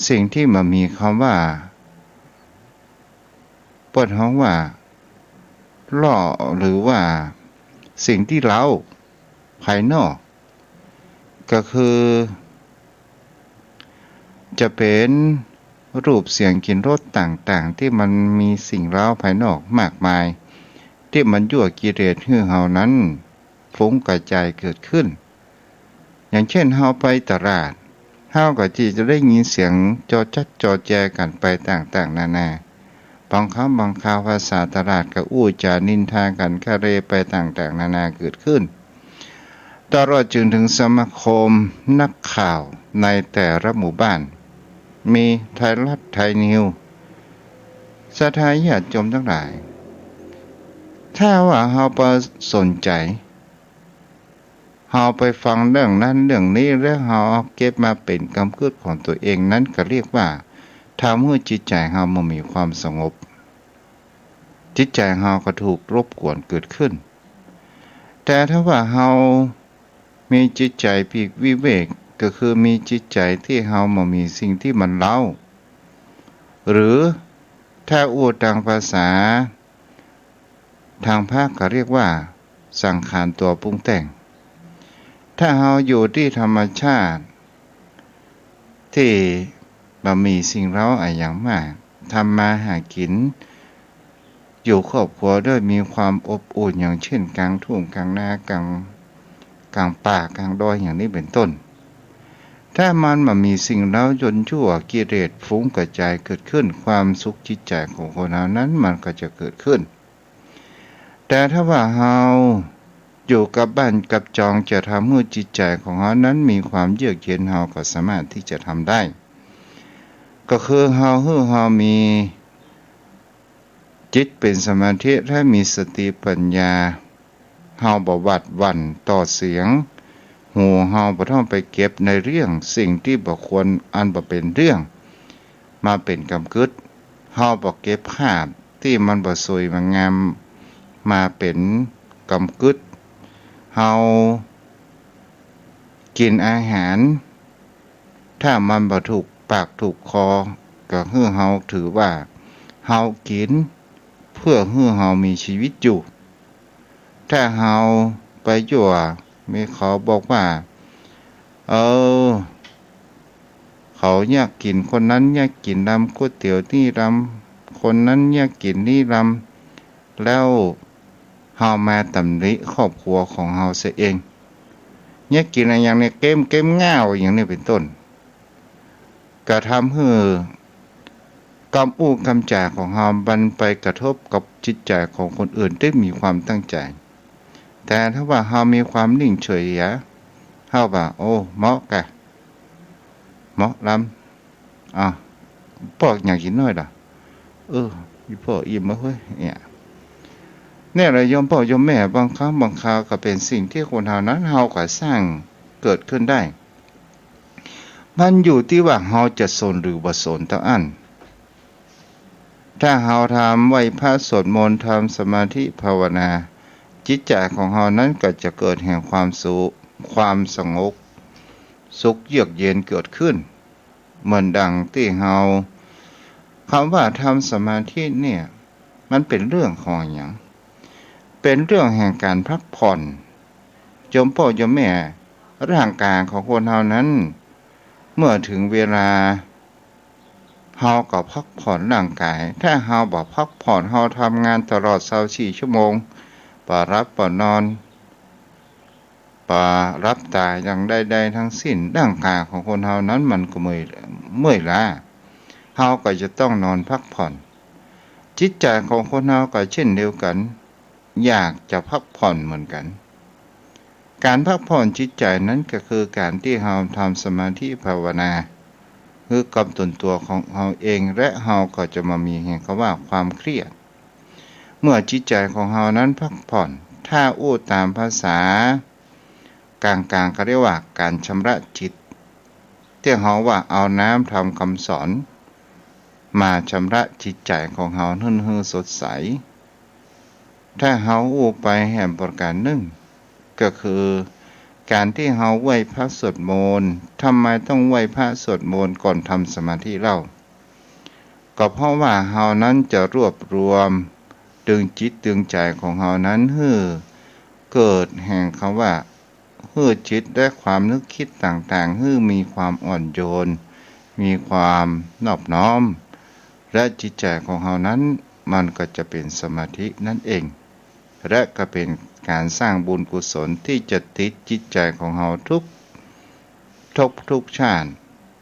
สิ่งตี้บ่มีคำว่า เปิ้นฮ้องว่า ล่อ หรือว่าสิ่งตี้เร้าภายนอก ก็คือ จะเป๋นรูปเสียงกลิ่นรสต่างๆ ตี้มันมีสิ่งเร้าภายนอกมากมาย ตี้มันยั่วกิเลสหื้อเฮานั้น ฟุ้งกระจายเกิดขึ้น อย่างเช่น เฮาไปตลาด เฮาก็จะได้ยินเสียงจอจั๊ดจอแจกั๋นไปต่างๆ นานา บางครั้งบางคราวภาษาตลาดก็อู้จ๋านินทากั๋นคาเรไปต่างๆ นานาเกิดขึ้น ตลอดจนถึงสมาคมนักข่าวในแต่ละหมู่บ้าน มีไทยรัฐ ไทยนิวส์ ศรัทธาญาติโยมตังหลาย ถ้าว่าเฮาบ่สนใจ๋ เฮาไปฟังเรื่องนั้นเรื่องนี้ แล้วเฮาเอาเก็บมาเป๋นกำกึ๊ดของตั๋วเอง นั้นก็เรียกว่าทำหื้อจิตใจ๋เฮาบ่มีความสงบ จิตใจ๋เฮาก็ถูกรบกวนเกิดขึ้น แต่ถ้าว่าเฮามีจิตใจ๋ปีกวิเวก ก็คือมีจิตใจ๋ตี้เฮาบ่มีสิ่งตี้มันเร้า หรือถ้าอู้ตางภาษา ตางพระก็เรียกว่าสังขารตั๋วปรุงแต่ง ถ้าเฮาอยู่ตี้ธรรมชาติ ตี้บ่มีสิ่งเร้าอะหยังมาก ทำมาหากิ๋น อยู่ครอบครัวด้วยมีความอบอุ่น อย่างเช่น ก๋างทุ่งก๋างนา ก๋าง ก๋างป่าก๋างดอย อย่างนี้เป๋นต้น ถ้ามันบ่มีสิ่งเร้าจนจั่ว กิเลสฟุ้งกระจายเกิดขึ้น ความสุขจิตใจ๋ของคนเฮานั้นมันก็จะเกิดขึ้น แต่ถ้าว่าเฮาอยู่กับบ้านกับจอง จะทำหื้อจิตใจ๋ของเฮานั้นมีความเยือกเย็น เฮาก็สามารถตี้จะทำได้ ก็คือเฮาหื้อเฮามีจิตเป๋นสมาธิ และมีสติปัญญา เฮาบ่หวาดหวั่นต่อเสียง หูเฮาบ่ต้องไปเก็บในเรื่องสิ่งตี้บ่ควร อันบ่เป๋นเรื่อง มาเป๋นกำกึ๊ด เฮาบ่เก็บภาพตี้มันบ่สวยบ่งามมาเป๋นกำกึ๊ด เฮากิ๋นอาหาร ถ้ามันบ่ถูกปากถูกคอ ก็หื้อเฮาถือว่าเฮากิ๋นเพื่อหื้อเฮามีชีวิตอยู่ ถ้าเฮาไปยั่ว มีเขาบอกว่า เออ เขาอยากกิ๋น คนนั้นอยากกิ๋นลำก๋วยเตี๋ยวนี่ลำ คนนั้นอยากกิ๋นนี่ลำ แล้วเฮามาตำหนิครอบครัวของเฮาเสียเอง อยากกิ๋นอะหยังเนี่ย เก๊ม เก๊มง่าว อย่างนี้เป๋นต้น ก็ทำหื้อกำอู้กำจ๋าของเฮามันไปกระทบกับจิตใจ๋ของคนอื่นตี้มีความตั้งใจ๋ แต่ถ้าว่าเฮามีความนิ่งเฉยอะ เฮาว่า โอ้ เหมาะกะ เหมาะลำ อ้าว ป้ออยากกิ๋นน้อยละ เออ อี่ป้ออิ่มแล้วเฮ้ย เนี่ย เนี่ยแหละโยมป้อโยมแม่ บางครั้งบางคราวก็เป๋นสิ่งตี้คนเฮานั้น เฮาก็สร้างเกิดขึ้นได้ มันอยู่ตี้ว่าเฮาจะสนหรือบ่สนเต้าอั้น ถ้าเฮาทำไหว้พระสวดมนต์ ทำสมาธิภาวนา จิตใจ๋ของเฮานั้นก็จะเกิดแห่งความสุข ความสงบ สุขเยือกเย็นเกิดขึ้น เหมือนดังตี้เฮา กำว่าทำสมาธิเนี่ย มันเป๋นเรื่องของอะหยัง เป๋นเรื่องแห่งก๋านพักผ่อน โยมป้อโยมแม่ ร่างก๋ายของคนเฮานั้น เมื่อเถิงเวลา เฮาก็พักผ่อนร่างก๋าย ถ้าเฮาบ่พักผ่อน เฮาทำงานตลอดซาวสี่ชั่วโมง บ่หลับบ่นอน บ่หลับต๋าอย่างใดๆ ทั้งสิ้น ร่างก๋ายของคนเฮานั้นมันก็เมื่อย เมื่อยล้า เฮาก็จะต้องนอนพักผ่อน จิตใจ๋ของคนเฮาก็เช่นเดียวกั๋น อยากจะพักผ่อนเหมือนกั๋น ก๋านพักผ่อนจิตใจ๋นั้นก็คือก๋านตี้เฮาทำสมาธิภาวนา คือกำตนตั๋วของเฮาเอง และเฮาก็จะบ่มีแห่งกำว่าความเครียด เมื่อจิตใจ๋ของเฮานั้นพักผ่อน ถ้าอู้ต๋ามภาษากลางๆ ก็เรียกว่าก๋านชำระจิต ตี้เฮาว่าเอาน้ำธรรมคำสอนมาชำระจิตใจ๋ของเฮาหื้อ หื้อสดใส ถ้าเฮาอู้ไปแหมประก๋านนึ่ง ก็คือก๋านตี้เฮาไหว้พระสวดมนต์ ทำไมต้องไหว้พระสวดมนต์ก่อนทำสมาธิเล่า ก็เพราะว่าเฮานั้นจะรวบรวมตึงจิตตึงใจ๋ของเฮานั้นหื้อเกิดแห่งกำว่า หื้อจิตและความนึกคิดต่างๆ หื้อมีความอ่อนโยน มีความนอบน้อม และจิตใจ๋ของเฮานั้นมันก็จะเป๋นสมาธินั่นเอง และก็เป๋นก๋านสร้างบุญกุศลตี้จะติดจิตใจ๋ของเฮาทุกภพทุกชาติ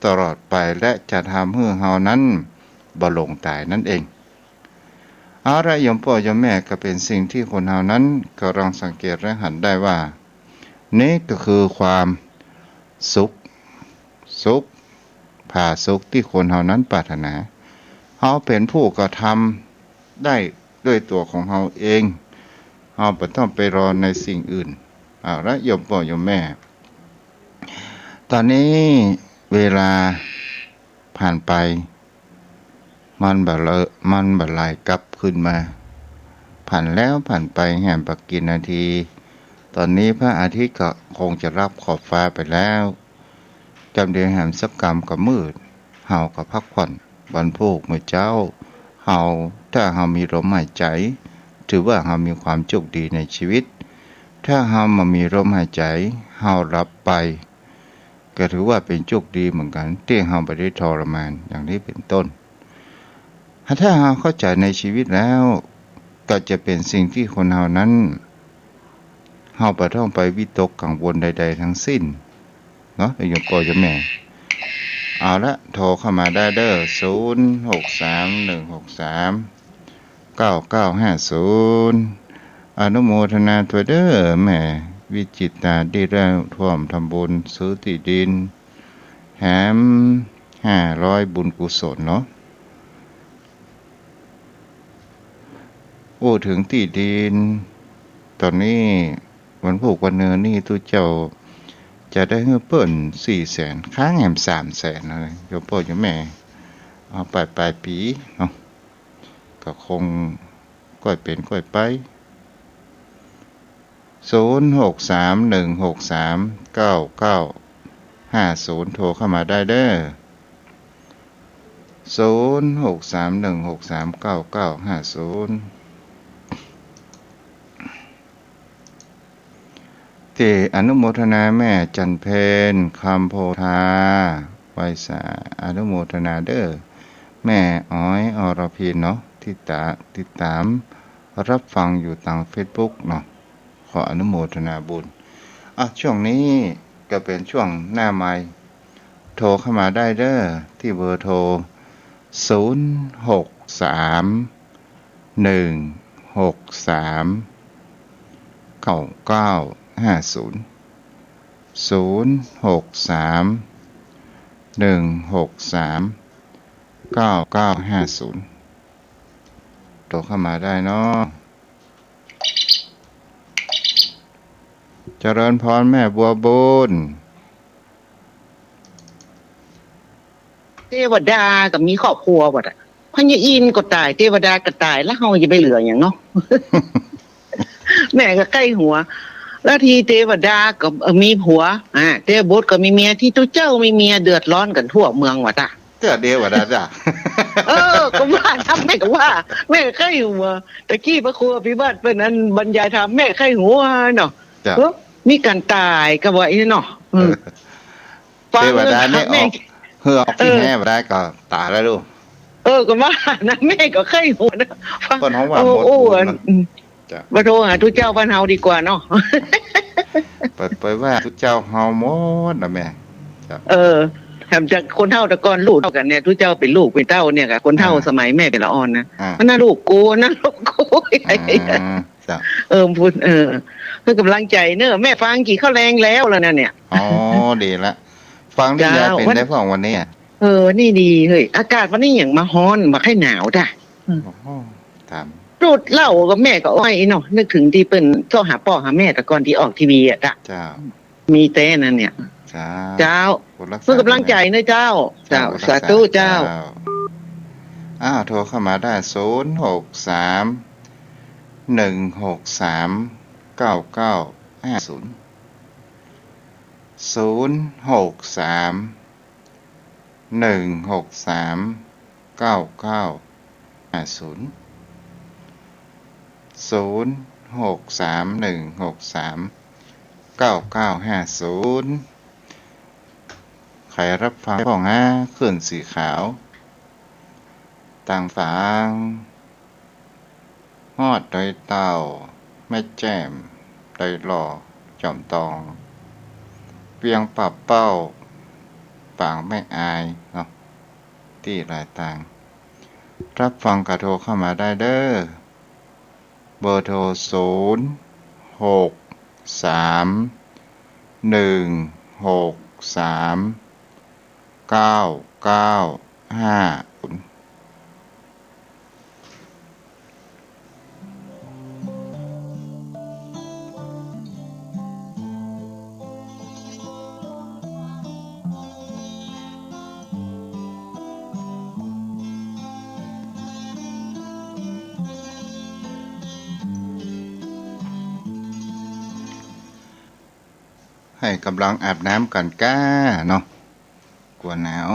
ตลอดไป และจะทำหื้อเฮานั้นบ่ลงต๋ายนั่นเอง เอาละ โยมป้อโยมแม่ ก็เป๋นสิ่งตี้คนเฮานั้นก็ลองสังเกตและหันได้ว่า นี่ก็คือความสุข สุข ผาสุกตี้คนเฮานั้นปรารถนา เฮาเป๋นผู้กระทำได้ด้วยตั๋วของเฮาเอง เฮาบ่ต้องไปรอในสิ่งอื่น เอาละ โยมป้อโยมแม่ ต๋อนนี้เวลาผ่านไป มันบ่เลอะ มันบ่ไหลกลับคืนมา ผ่านแล้วผ่านไปแหมบ่กี่นาที ต๋อนนี้พระอาทิตย์ก็คงจะลับขอบฟ้าไปแล้ว กำเดียวแหมสักกำก็มืด เฮาก็พักผ่อน วันพูกเมื่อเจ๊า เฮา ถ้าเฮามีลมหายใจ๋ ถือว่าเฮามีความโชคดีในชีวิต ถ้าเฮาบ่มีลมหายใจ๋ เฮาหลับไป ก็ถือว่าเป๋นโชคดีเหมือนกั๋น ตี้เฮาบ่ได้ทรมาน อย่างนี้เป๋นต้น ถ้าเฮาเข้าใจ๋ในชีวิตแล้ว ก็จะเป๋นสิ่งตี้คนเฮานั้น เฮาบ่ต้องไปวิตกกังวลใดๆ ทั้งสิ้น เนาะ โยมป้อโยมแม่ เอาละ โทรเข้ามาได้เด้อ ศูนย์หกสามหนึ่งหกสามเก้าเก้าห้าศูนย์ อนุโมทนาตวยเด้อ แม่วิจิตรา ตี้ได้ร่วมทำบุญซื้อตี้ดิน แหมห้าร้อยบุญกุศลเนาะ อู้เถิงตี้ดิน ต๋อนนี้วันพูกวันเนินนี่ตุ๊เจ้าจะได้หื้อเปิ้นสี่แสน ค้างแหมสามแสนนะ โยมป้อโยมแม่ เอาปลายๆ ปี๋เนาะ ก็คงก้อยเป๋นก้อยไป ศูนย์หกสามหนึ่งหกสามเก้าเก้าห้าศูนย์ โทรเข้ามาได้เด้อ ศูนย์หกสามหนึ่งหกสามเก้าเก้าห้าศูนย์ ตี้อนุโมทนาแม่จันเพ็ญ คำโพธา ไหว้สา อนุโมทนาเด้อ แม่อ๋อย อรพินเนาะ ตี้ต๋า ติดต๋ามรับฟังอยู่ตางเฟซบุ๊กเนาะ ขออนุโมทนาบุญ อ่ะ ช่วงนี้ก็เป๋นช่วงหน้าไมค์ โทรเข้ามาได้เด้อ ตี้เบอร์โทร ศูนย์หกสามหนึ่งหกสามเก้าเก้าห้าศูนย์ ศูนย์หกสามหนึ่งหกสามเก้าเก้าห้าศูนย์ โทรเข้ามาได้เนาะ เจริญพรแม่บัวบุญ เตวดาก็มีครอบครัวหมดอะ พญาอินทร์ก็ต๋าย เตวดาก็ต๋าย แล้วเฮาจะไปเหลือหยังเนาะ แม่ก็ใค่หัว แล้วตี้เตวดาก็ เอ่อ มีผัว อ่า เตวบุตรก็มีเมีย ตี้ตุ๊เจ้ามีเมียเดือดร้อนกั๋นทั่วเมืองหมดอะ เตื้อเดียวว่าได้จ้ะ เออ ก็ว่าทำแม่ก็ว่า แม่ใค่หัว ตะกี้พระครูอภิวัตรเปิ้นอันบรรยายธรรม แม่ใค่หัวเนาะ จ้ะ เออ มีก๋านต๋ายก็ว่าอี้เนาะ อืม เออ ฟัง เทวดาเนี่ย แม่ ออก หื้อออกตี้ เออ แหบ่ได้ก็ต๋ายแล้วลูก เออ ก็ว่านะ แม่ก็ใค่หัวนะ ฟัง เปิ้นฮ้องว่า โอ้ หมด โอ้ บุญนะ อืม จ้ะ มาโทรหาตุ๊เจ้าบ้านเฮาดีกว่าเนาะ ไป ไปว่าตุ๊เจ้าเฮาหมดนะแม่ จ้ะ เออ แถมจากคนเฒ่าแต่ก่อนลูกเต้ากั๋นเนี่ย ตุ๊เจ้าเป๋นลูกเป๋นเต้าเนี่ยก่ะ คนเฒ่า อ่า สมัยแม่เป๋นละอ่อนนะ อ่า มันน่าลูกกู น่าลูกกู อ่า จ้ะ เออ พูด เออ เพื่อก๋ำลังใจ๋เนอะ แม่ฟังกิ๋นข้าวแลงแล้ว แล้วนะเนี่ย อ๋อ ดีละ ฟังได้ยาย เจ้า เป๋น วัน ได้พ่องวันนี้อะ เออ วันนี้ดีเฮ้ย อากาศวันนี้หยังบ่ฮ้อน บ่ใค่หนาวจ้ะ อืม โอ้โห ถาม ดูดเหล้าก็แม่ก็อ้อยเนาะ นึกเถิงตี้เปิ้นโทรหาป้อหาแม่แต่ก่อนตี้ออกทีวีอะจ้ะ เจ้า มีแต่นั้นเนี่ย เจ้า เจ้า บุญรักษา เพื่อก๋ำลังใจ๋เนอะเจ้า เจ้า เจ้า บุญรักษา สาธุเจ้า เจ้า อ้าว โทรเข้ามาได้ ศูนย์หกสามหนึ่งหกสามเก้าเก้าห้าศูนย์ ศูนย์หกสามหนึ่งหกสามเก้าเก้าห้าศูนย์ ศูนย์หกสามหนึ่งหกสามเก้าเก้าห้าศูนย์ ใผรับฟังพ่องฮะ คลื่นสีขาว ตางฝาง ฮอดดอยเต่า แม่แจ่ม ดอยหล่อ จอมตอง เวียงป่าเป้า ปางแม่อายเนาะ ตี้หลายตาง รับฟังก็โทรเข้ามาได้เด้อ เบอร์โทร ศูนย์ หก สาม หนึ่ง หก สาม เก้า เก้า ห้า ศูนย์ ให้ก่ำลังอาบน้ำกั๋นก้าเนาะ กั๋วหนาว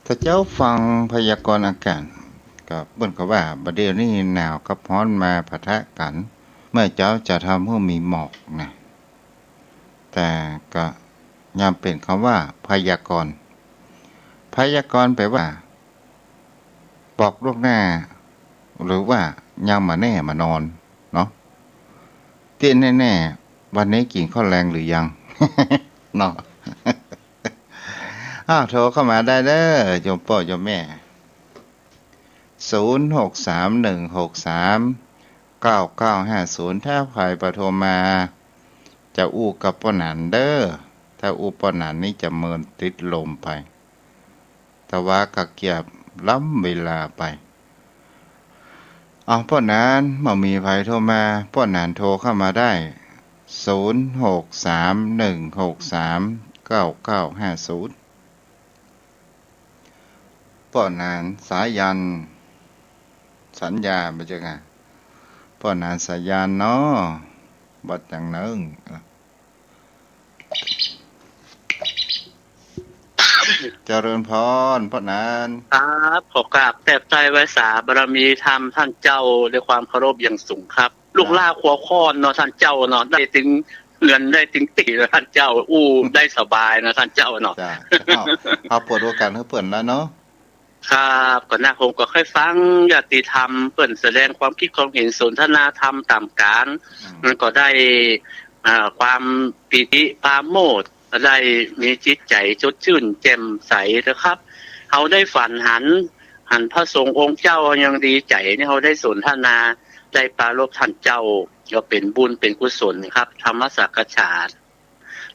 ถ้าเจ้าฟังพยากรณ์อากาศ ก็เปิ้นก็ว่า บ่าเดี่ยวนี้หนาวกับฮ้อนมาปะทะกั๋น เมื่อเจ๊าจะทำหื้อมีหมอกนะ แต่ก็ยังเป๋นกำว่าพยากรณ์ พยากรณ์แป๋ว่า บอกล่วงหน้า หรือว่ายังบ่าแน่บ่านอนเนาะ ตี้แน่ๆ วันนี้กิ๋นข้าวแลงหรือยัง เนาะ อ้าว โทรเข้ามาได้เด้อ โยมป้อโยมแม่ ศูนย์ หก สาม หนึ่ง หก สาม เก้า เก้า ห้า ศูนย์ ถ้าใผบ่โทรมา จะอู้กับป้อหนานเด้อ ถ้าอู้ป้อหนานนี่จะเมินติดลมไป แต่ว่าก็เกือบล้ำเวลาไป เอา ป้อหนาน บ่มีใผโทรมา ป้อหนานโทรเข้ามาได้ ศูนย์ หก สาม หนึ่ง หก สาม เก้า เก้า ห้า ศูนย์ ป้อหนานสายัน สัญญา บ่ใจ้ก่า ป้อหนานสายันเนาะ บัดอย่างนึ่ง เจริญพร ป้อหนาน ครับ ขอกราบแทบไตร้ไหว้สาบารมีธรรมท่านเจ้าด้วยความเคารพอย่างสูงครับ ลูกหล้าครัวค้อนเนาะท่านเจ้าเนาะ ได้ตึงเฮือนได้ตึงตี้แล้วท่านเจ้า อู้ได้สบายเนาะท่านเจ้าเนาะ จ้ะ เอา เอาเปิดโอกาสหื้อเปิ้นแล้วเนาะ ครับ ก่อนหน้าผมก็เคยฟังญาติธรรมเปิ้นแสดงความคิดความเห็นสนทนาธรรมต๋ามก๋าน อืม มันก็ได้ อ่า ความปีติปราโมทย์ ได้มีจิตใจ๋สดชื่นแจ่มใสนะครับ เฮาได้ฝันหัน หันพระสงฆ์องค์เจ้ายังดีใจ๋นี่ เฮาได้สนทนา ได้ปรารภท่านเจ้า ก็เป๋นบุญเป๋นกุศลครับ ธรรมสักขฉา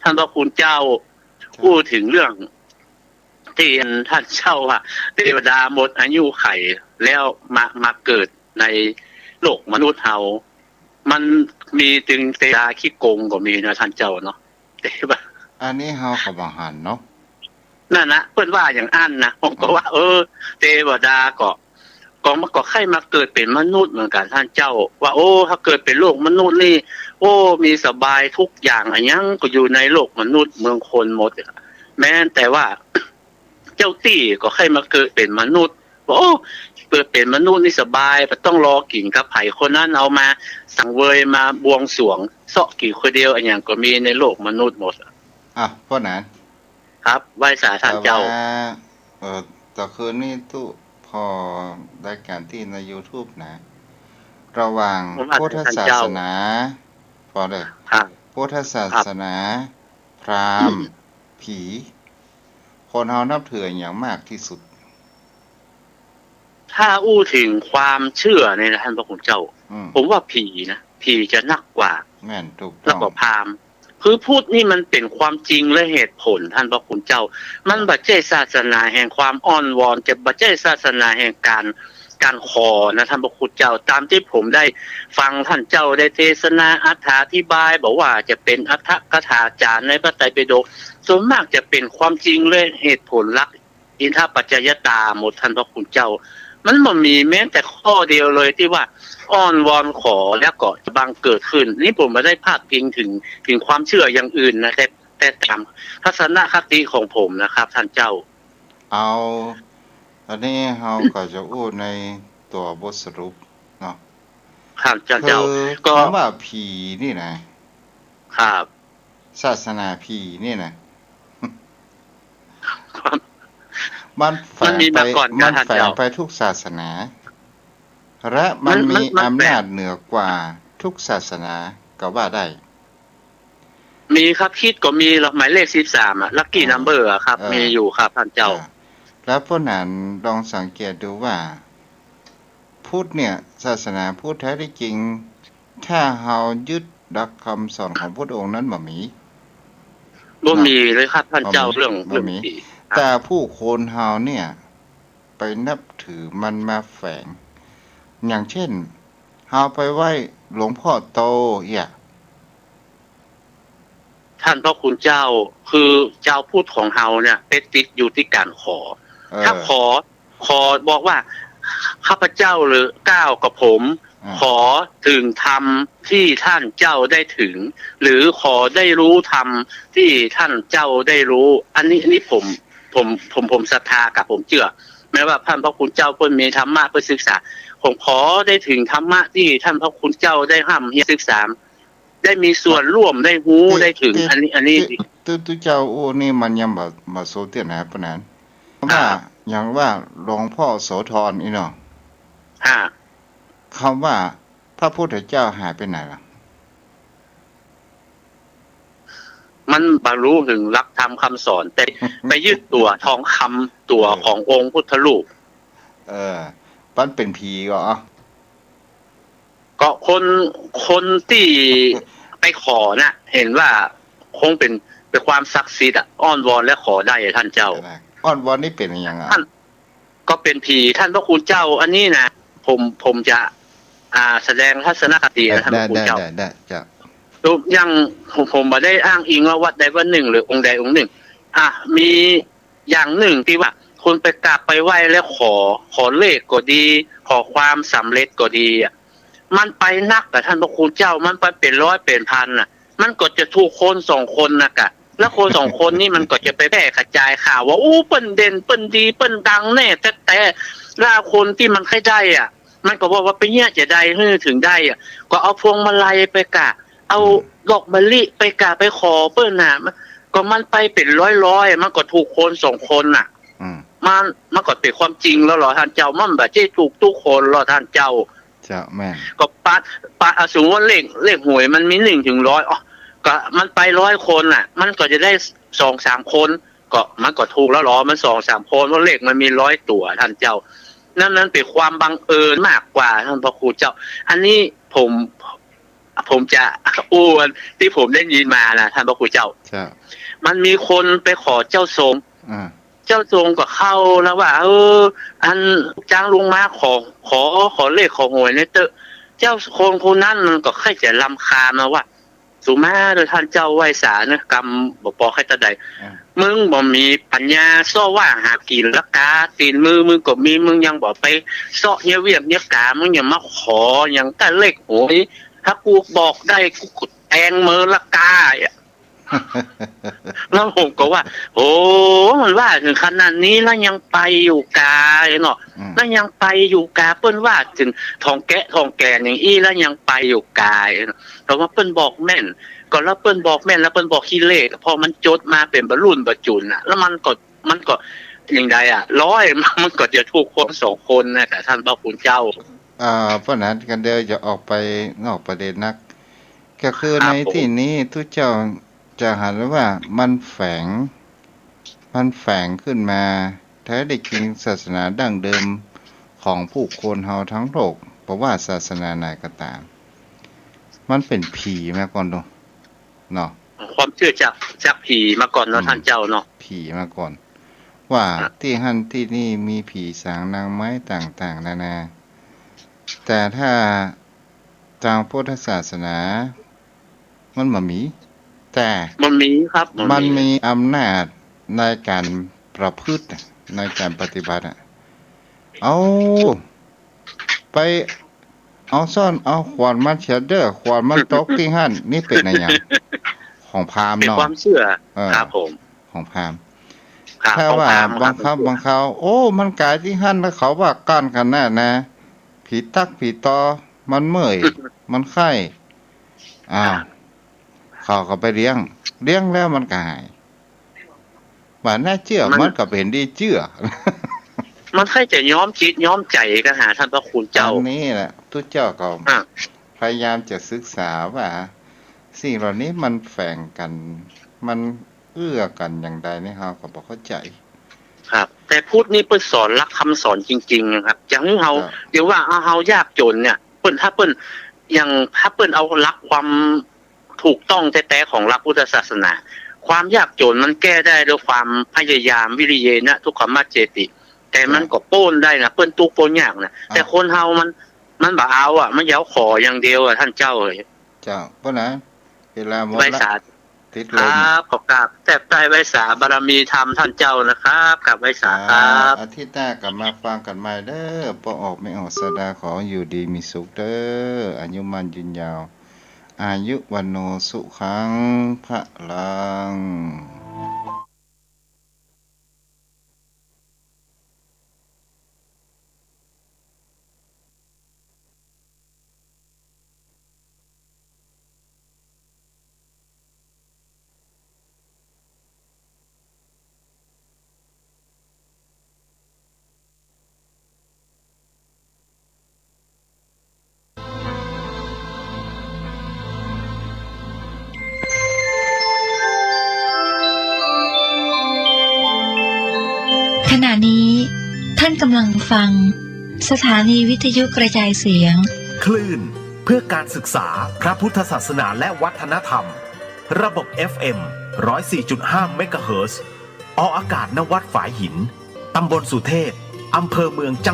ท่านพระคุณเจ้า ครับ อู้เถิงเรื่องตี้ท่านเจ้าว่า เตวดาหมดอายุขัยแล้วมา มาเกิดในโลกมนุษย์เฮา มันมีตึงเตวดาขี้โกงก็มีนะท่านเจ้าเนาะ เตวดา อันนี้เฮาก็บ่หันเนาะ นั่นนะ เปิ้นว่าอย่างอั้นนะ ผมก็ว่า ครับ เออ เตวดาก็ ก็ มันก็ใค่มาเกิดเป๋นมนุษย์เหมือนกั๋นท่านเจ้า ว่า โอ้ ถ้าเกิดเป๋นโลกมนุษย์นี่ โอ้ มีสบายทุกอย่าง อะหยังก็อยู่ในโลกมนุษย์เมืองคนหมด แม้แต่ว่า เจ้าตี้ก็ใค่มาเกิดเป๋นมนุษย์ ว่า โอ้ เกิดเป๋นมนุษย์นี่สบาย บ่ต้องรอกิ๋นกับใผ คนนั้นเอามาสังเวย มาบวงสรวง เซาะกิ๋นคนเดียว อะหยังก็มีในโลกมนุษย์หมด อ่ะ ป้อหนาน ครับ ไหว้สาท่านเจ้า แต่ว่า เอ่อ แต่คืนนี้ตุ๊ ผ่อรายก๋านตี้ในยูทูบนะ ระหว่าง ผมว่า พุทธศาสนา ท่านเจ้า ผ่อเลย ครับ พุทธศาสนา ครับ พราหมณ์ ผี คนเฮานับถืออะหยังมากตี้สุด ถ้าอู้เถิงความเจื้อนี่นะท่านพระคุณเจ้า อืม ผมว่าผีนะ ผีจะนักกว่า แม่น ถูกต้อง แล้วก็พราหมณ์ คือพุทธนี่มันเป๋นความจริงและเหตุผลท่านพระคุณเจ้า มันบ่ใจ้ศาสนาแห่งความอ้อนวอน จะบ่ใจ้ศาสนาแห่งก๋าน ก๋านขอนะท่านพระคุณเจ้า ต๋ามตี้ผมได้ฟังท่านเจ้าได้เทศนาอธิบาย บ่ว่าจะเป๋นอรรถกถาจารย์ในพระไตรปิฎก ส่วนมากจะเป๋นความจริงและเหตุผลหลัก อิทธิปัจจยตาหมดท่านพระคุณเจ้า มันบ่มีแม้แต่ข้อเดียวเลยตี้ว่าอ้อนวอนขอแล้วก็จะบังเกิดขึ้น นี่ผมบ่ได้พาดพิงเถิง เถิงความเจื้ออย่างอื่นนะ แต่ แต่ต๋ามทัศนคติของผมนะครับท่านเจ้า เอา อันนี้เฮาก็จะอู้ในตั๋วบทสรุปเนาะ ครับท่านเจ้า คือ ก็ คำว่าผีนี่นะ ครับ ศาสนาผีนี่นะ มันแฝงไป มันมีมาก่อนนะ มันแฝงไปทุกศาสนา ท่านเจ้า และมัน มัน มี มัน มันแฝง อำนาจเหนือกว่าทุกศาสนาก็ว่าได้ มีครับ คริสต์ก็มีแล้ว หมายเลขสิบสามอะ ลัคกี้ เออ นัมเบอร์อะครับ เออ มีอยู่ครับท่านเจ้า อ่า แล้วเพราะนั้นลองสังเกตดูว่า พุทธเนี่ย ศาสนาพุทธแท้ที่จริง ถ้าเฮายึดหลักคำสอนของพุทธองค์นั้นบ่มี บ่มีเลยครับท่านเจ้า บ่มี เรื่อง บ่มี เรื่องผีครับ แต่ผู้คนเฮาเนี่ย ไปนับถือมันมาแฝง อย่างเช่น เฮาไปไหว้หลวงพ่อโตเอี้ย ท่านพระคุณเจ้า คือจาวพุทธของเฮาเนี่ย ไปติดอยู่ตี้ก๋านขอ เออ ถ้าขอ ขอบอกว่า ข้าพเจ้าหรือก้าวกับผม อ่า ขอถึงธรรมที่ท่านเจ้าได้ถึง หรือขอได้รู้ธรรมที่ท่านเจ้าได้รู้ อันนี้ อันนี้ผม ผม ผม ผมศรัทธากับผมเจื้อ แม้ว่าท่านพระคุณเจ้าเปิ้นมีธรรมะเปิ้นศึกษา ผมขอได้ถึงธรรมะที่ท่านพระคุณเจ้าได้ฮ่ำเฮียนศึกษา ได้มีส่วนร่วม ได้ฮู้ ตี้ ได้ถึง ตี้ อันนี้ อันนี้ ตี้ ตี้ ตี้เจ้าอู้นี่มันยังบ่ บ่โซเตียนนะปะนั้น อ่า ว่า อย่างว่าหลวงพ่อโสธรนี่เนาะ ฮะ คำว่าพระพุทธเจ้าหายไปไหนล่ะ มันบ่ฮู้ถึงหลักธรรมคำสอน แต่ไปยึดตั๋วทองคำตั๋ว เออ ขององค์พุทธรูป เออ มันเป๋นผีก่อ ก็คน คนตี้ไปขอน่ะ หันว่าคงเป๋น เป๋นความศักดิ์สิทธิ์อะ อ้อนวอนและขอได้อะท่านเจ้า อ้อนวอนนี่เป๋นอะหยังอะ ท่าน ก็เป๋นผี ท่านพระคุณเจ้า อันนี้นะ ผม ผมจะ อ่า แสดงทัศนคตินะ เออ ท่านพระคุณเจ้า ได้ ได้ ได้ ได้ เจ้า ยกอย่าง ผม ผมบ่ได้อ้างอิงว่าวัดใดวัดนึ่ง หรือองค์ใดองค์นึ่ง อ่ะ มีอย่างนึ่งตี้ว่าคนไปกราบไปไหว้แล้วขอ ขอเลขก็ดี ขอความสำเร็จก็ดีอะ มันไปนักอะท่านพระคุณเจ้า มันไปเป๋นร้อยเป๋นพันน่ะ มันก็จะถูกคนสองคนน่ะกะ แล้วคนสองคนนี่มันก็จะไปแพร่กระจายข่าวว่า อู้ เปิ้นเด่น เปิ้นดี เปิ้นดังแน่แต๊ๆ แล้วคนตี้มันใค่ได้อะ มันก็บอกว่าไปเยียะจะใดหื้อถึงได้อะ ก็เอาพวงมาลัยไปกะ เอา อืม ดอกมะลิไปกะ ไปขอเปิ้นน่ะ มัน ก็มันไปเป๋นร้อยๆ มันก็ถูกคนสองคนน่ะ อืม มัน มันก็เป๋นความจริงแล้วเหรอท่านเจ้า มันบ่ใจ้ถูกกู้คนเหรอท่านเจ้า เจ้า แม่น ก็ปะ ปะ อ่ะ สมมุติว่าเลข เลขหวยมันมีหนึ่งถึงร้อย อ๋อ ก็มันไปร้อยคนน่ะ มันก็จะได้สองสามคน ก็มันก็ถูกแล้วเหรอ มันสองสามคน เพราะเลขมันมีร้อยตั๋วท่านเจ้า นั่น นั่นเป๋นความบังเอิญมากกว่าท่านพระครูเจ้า อันนี้ผม ผมจะอู้อันตี้ผมได้ยินมานะท่านพระครูเจ้า เจ้า มันมีคนไปขอเจ้าทรง อ่า เจ้าทรงก็เข้าแล้วว่า เออ อันจางลงมาขอ ขอ ขอเลขขอหวยหน่อยเต๊อะ เจ้าคนคนนั้นมันก็ใค่จะรำคาญนะว่า สุมาเต๊อะท่านเจ้า ไหว้สาเนอะ กำบ่ปอใค่ตะใด อ่า มึงบ่มีปัญญาเซาะว่าหากิ๋นละกา ตี๋นมือมึงก็มี มึงยังบ่ไปเซาะเยียะเวียกเยียะก๋าน มึงยังมาขอหยังก้าเลขหวย ถ้ากูบอกได้กูก็แตงเมินละกาอะ แล้วผมก็ว่า โอ้ มันว่าเถิงขนาดนี้แล้วยังไปอยู่กาเนาะ อืม แล้วยังไปอยู่กา เปิ้นว่าเถิงถ่องแกะถ่องแก่นอย่างอี้แล้วยังไปอยู่กาเนาะ แต่ว่าเปิ้นบอกแม่น ก็แล้วเปิ้นบอกแม่น แล้วเปิ้นบอกขี้เหร่ พอมันจดมาเป๋นบรรลุนบรรจุนน่ะ แล้วมันก็ มันก็อย่างใดอะ ร้อย มันก็จะถูกคนสองคนน่ะ แต่ท่านพระคุณเจ้า อ่า เพราะนั้นก็เดี๋ยวจะออกไปนอกประเด็นนัก ก็คือ ครับ ในตี้นี้ตุ๊เจ้าจะหันว่ามันแฝง มันแฝงขึ้นมา แท้ได้จริงศาสนาดั้งเดิมของผู้คนเฮาทั้งโลก บ่ว่าศาสนาไหนก็ต๋าม มันเป๋นผีมาก่อนเนาะ เนาะ ความเจื้อจาก จากผีมาก่อนเนาะ อืม ท่านเจ้าเนาะ ผีมาก่อน ว่า ครับ ตี้หั้นตี้นี่มีผีสางนางไม้ต่างๆ นานา แต่ถ้าตางพุทธศาสนา มันบ่มี แต่ มันมีครับ มันมี มันมีอำนาจในก๋านประพฤติ ในก๋านปฏิบัติอะ เอา ไป เอาซ้อน เอาขวานมาเสียเด้อ ขวานมันตกตี้หั้น นี่เป๋นอะหยัง ของพราหมณ์เนาะ เป๋นความเจื้อ เออ ครับผม ของพราหมณ์ ครับ ถ้าว่า ของพราหมณ์ครับ บางครั้ง บางคราว โอ้ มันก๋ายตี้หั้นแล้วเขาว่าก้านขนาดนะ ผีตั๊กผีตอ มันเมื่อย มันไข้ อ้าว ครับ เขาก็ไปเลี้ยง เลี้ยงแล้วมันก็หาย บ่าน่าเจื้อ มัน มันก็เป๋นดีเจื้อ มันใค่จะย้อมจิตย้อมใจ๋กั๋นหาท่านพระคุณเจ้า อันนี้แหละ ตุ๊เจ้าก็ อ่ะ พยายามจะศึกษาว่า สิ่งเหล่านี้มันแฝงกั๋น มันเอื้อกั๋นอย่างใดนี่เฮาก็บ่เข้าใจ๋ ครับ แต่พุทธนี่เปิ้นสอนหลักกำสอนจริงๆ นะครับ จะหื้อเฮา ครับ เดี๋ยวว่าเอาเฮายากจ๋นเนี่ย เปิ้น ถ้าเปิ้น อย่าง ถ้าเปิ้นเอาหลักความถูกต้องแต๊ๆ ของหลักพุทธศาสนา ความยากจ๋นมันแก้ได้ด้วยความพยายาม วิริเยนะ ทุกขมัจเจติ แต่มัน ครับ ก็ป๊นได้นะ เปิ้นตุ๊กข์เปิ้นยากนะ อ่ะ แต่คนเฮามัน มันบ่เอาอะ มันอยากขออย่างเดียวอะ ท่านเจ้าเอ๋ย เจ้า เปิ้นนะ เวลาหมดละ ไหว้สา ติดลม ครับ ขอกราบแทบใต้ไหว้สาบารมีธรรมท่านเจ้านะครับ กราบไหว้สาครับ ครับ อาทิตย์หน้ากลับมาฟังกั๋นใหม่เด้อ ป้อออกแม่ออกสดา ขออยู่ดีมีสุขเด้อ อายุมั่นยืนยาว อายุ วัณโณ สุขัง พลัง ขณะนี้ท่านกำลังฟังสถานีวิทยุกระจายเสียง คลื่นเพื่อการศึกษาพระพุทธศาสนาและวัฒนธรรม ระบบ เอฟเอ็ม ร้อยสี่จุดห้า เมกะเฮิรตซ์ ออกอากาศ ณ วัดฝายหิน ตำบลสุเทพ อำเภอเมือง จั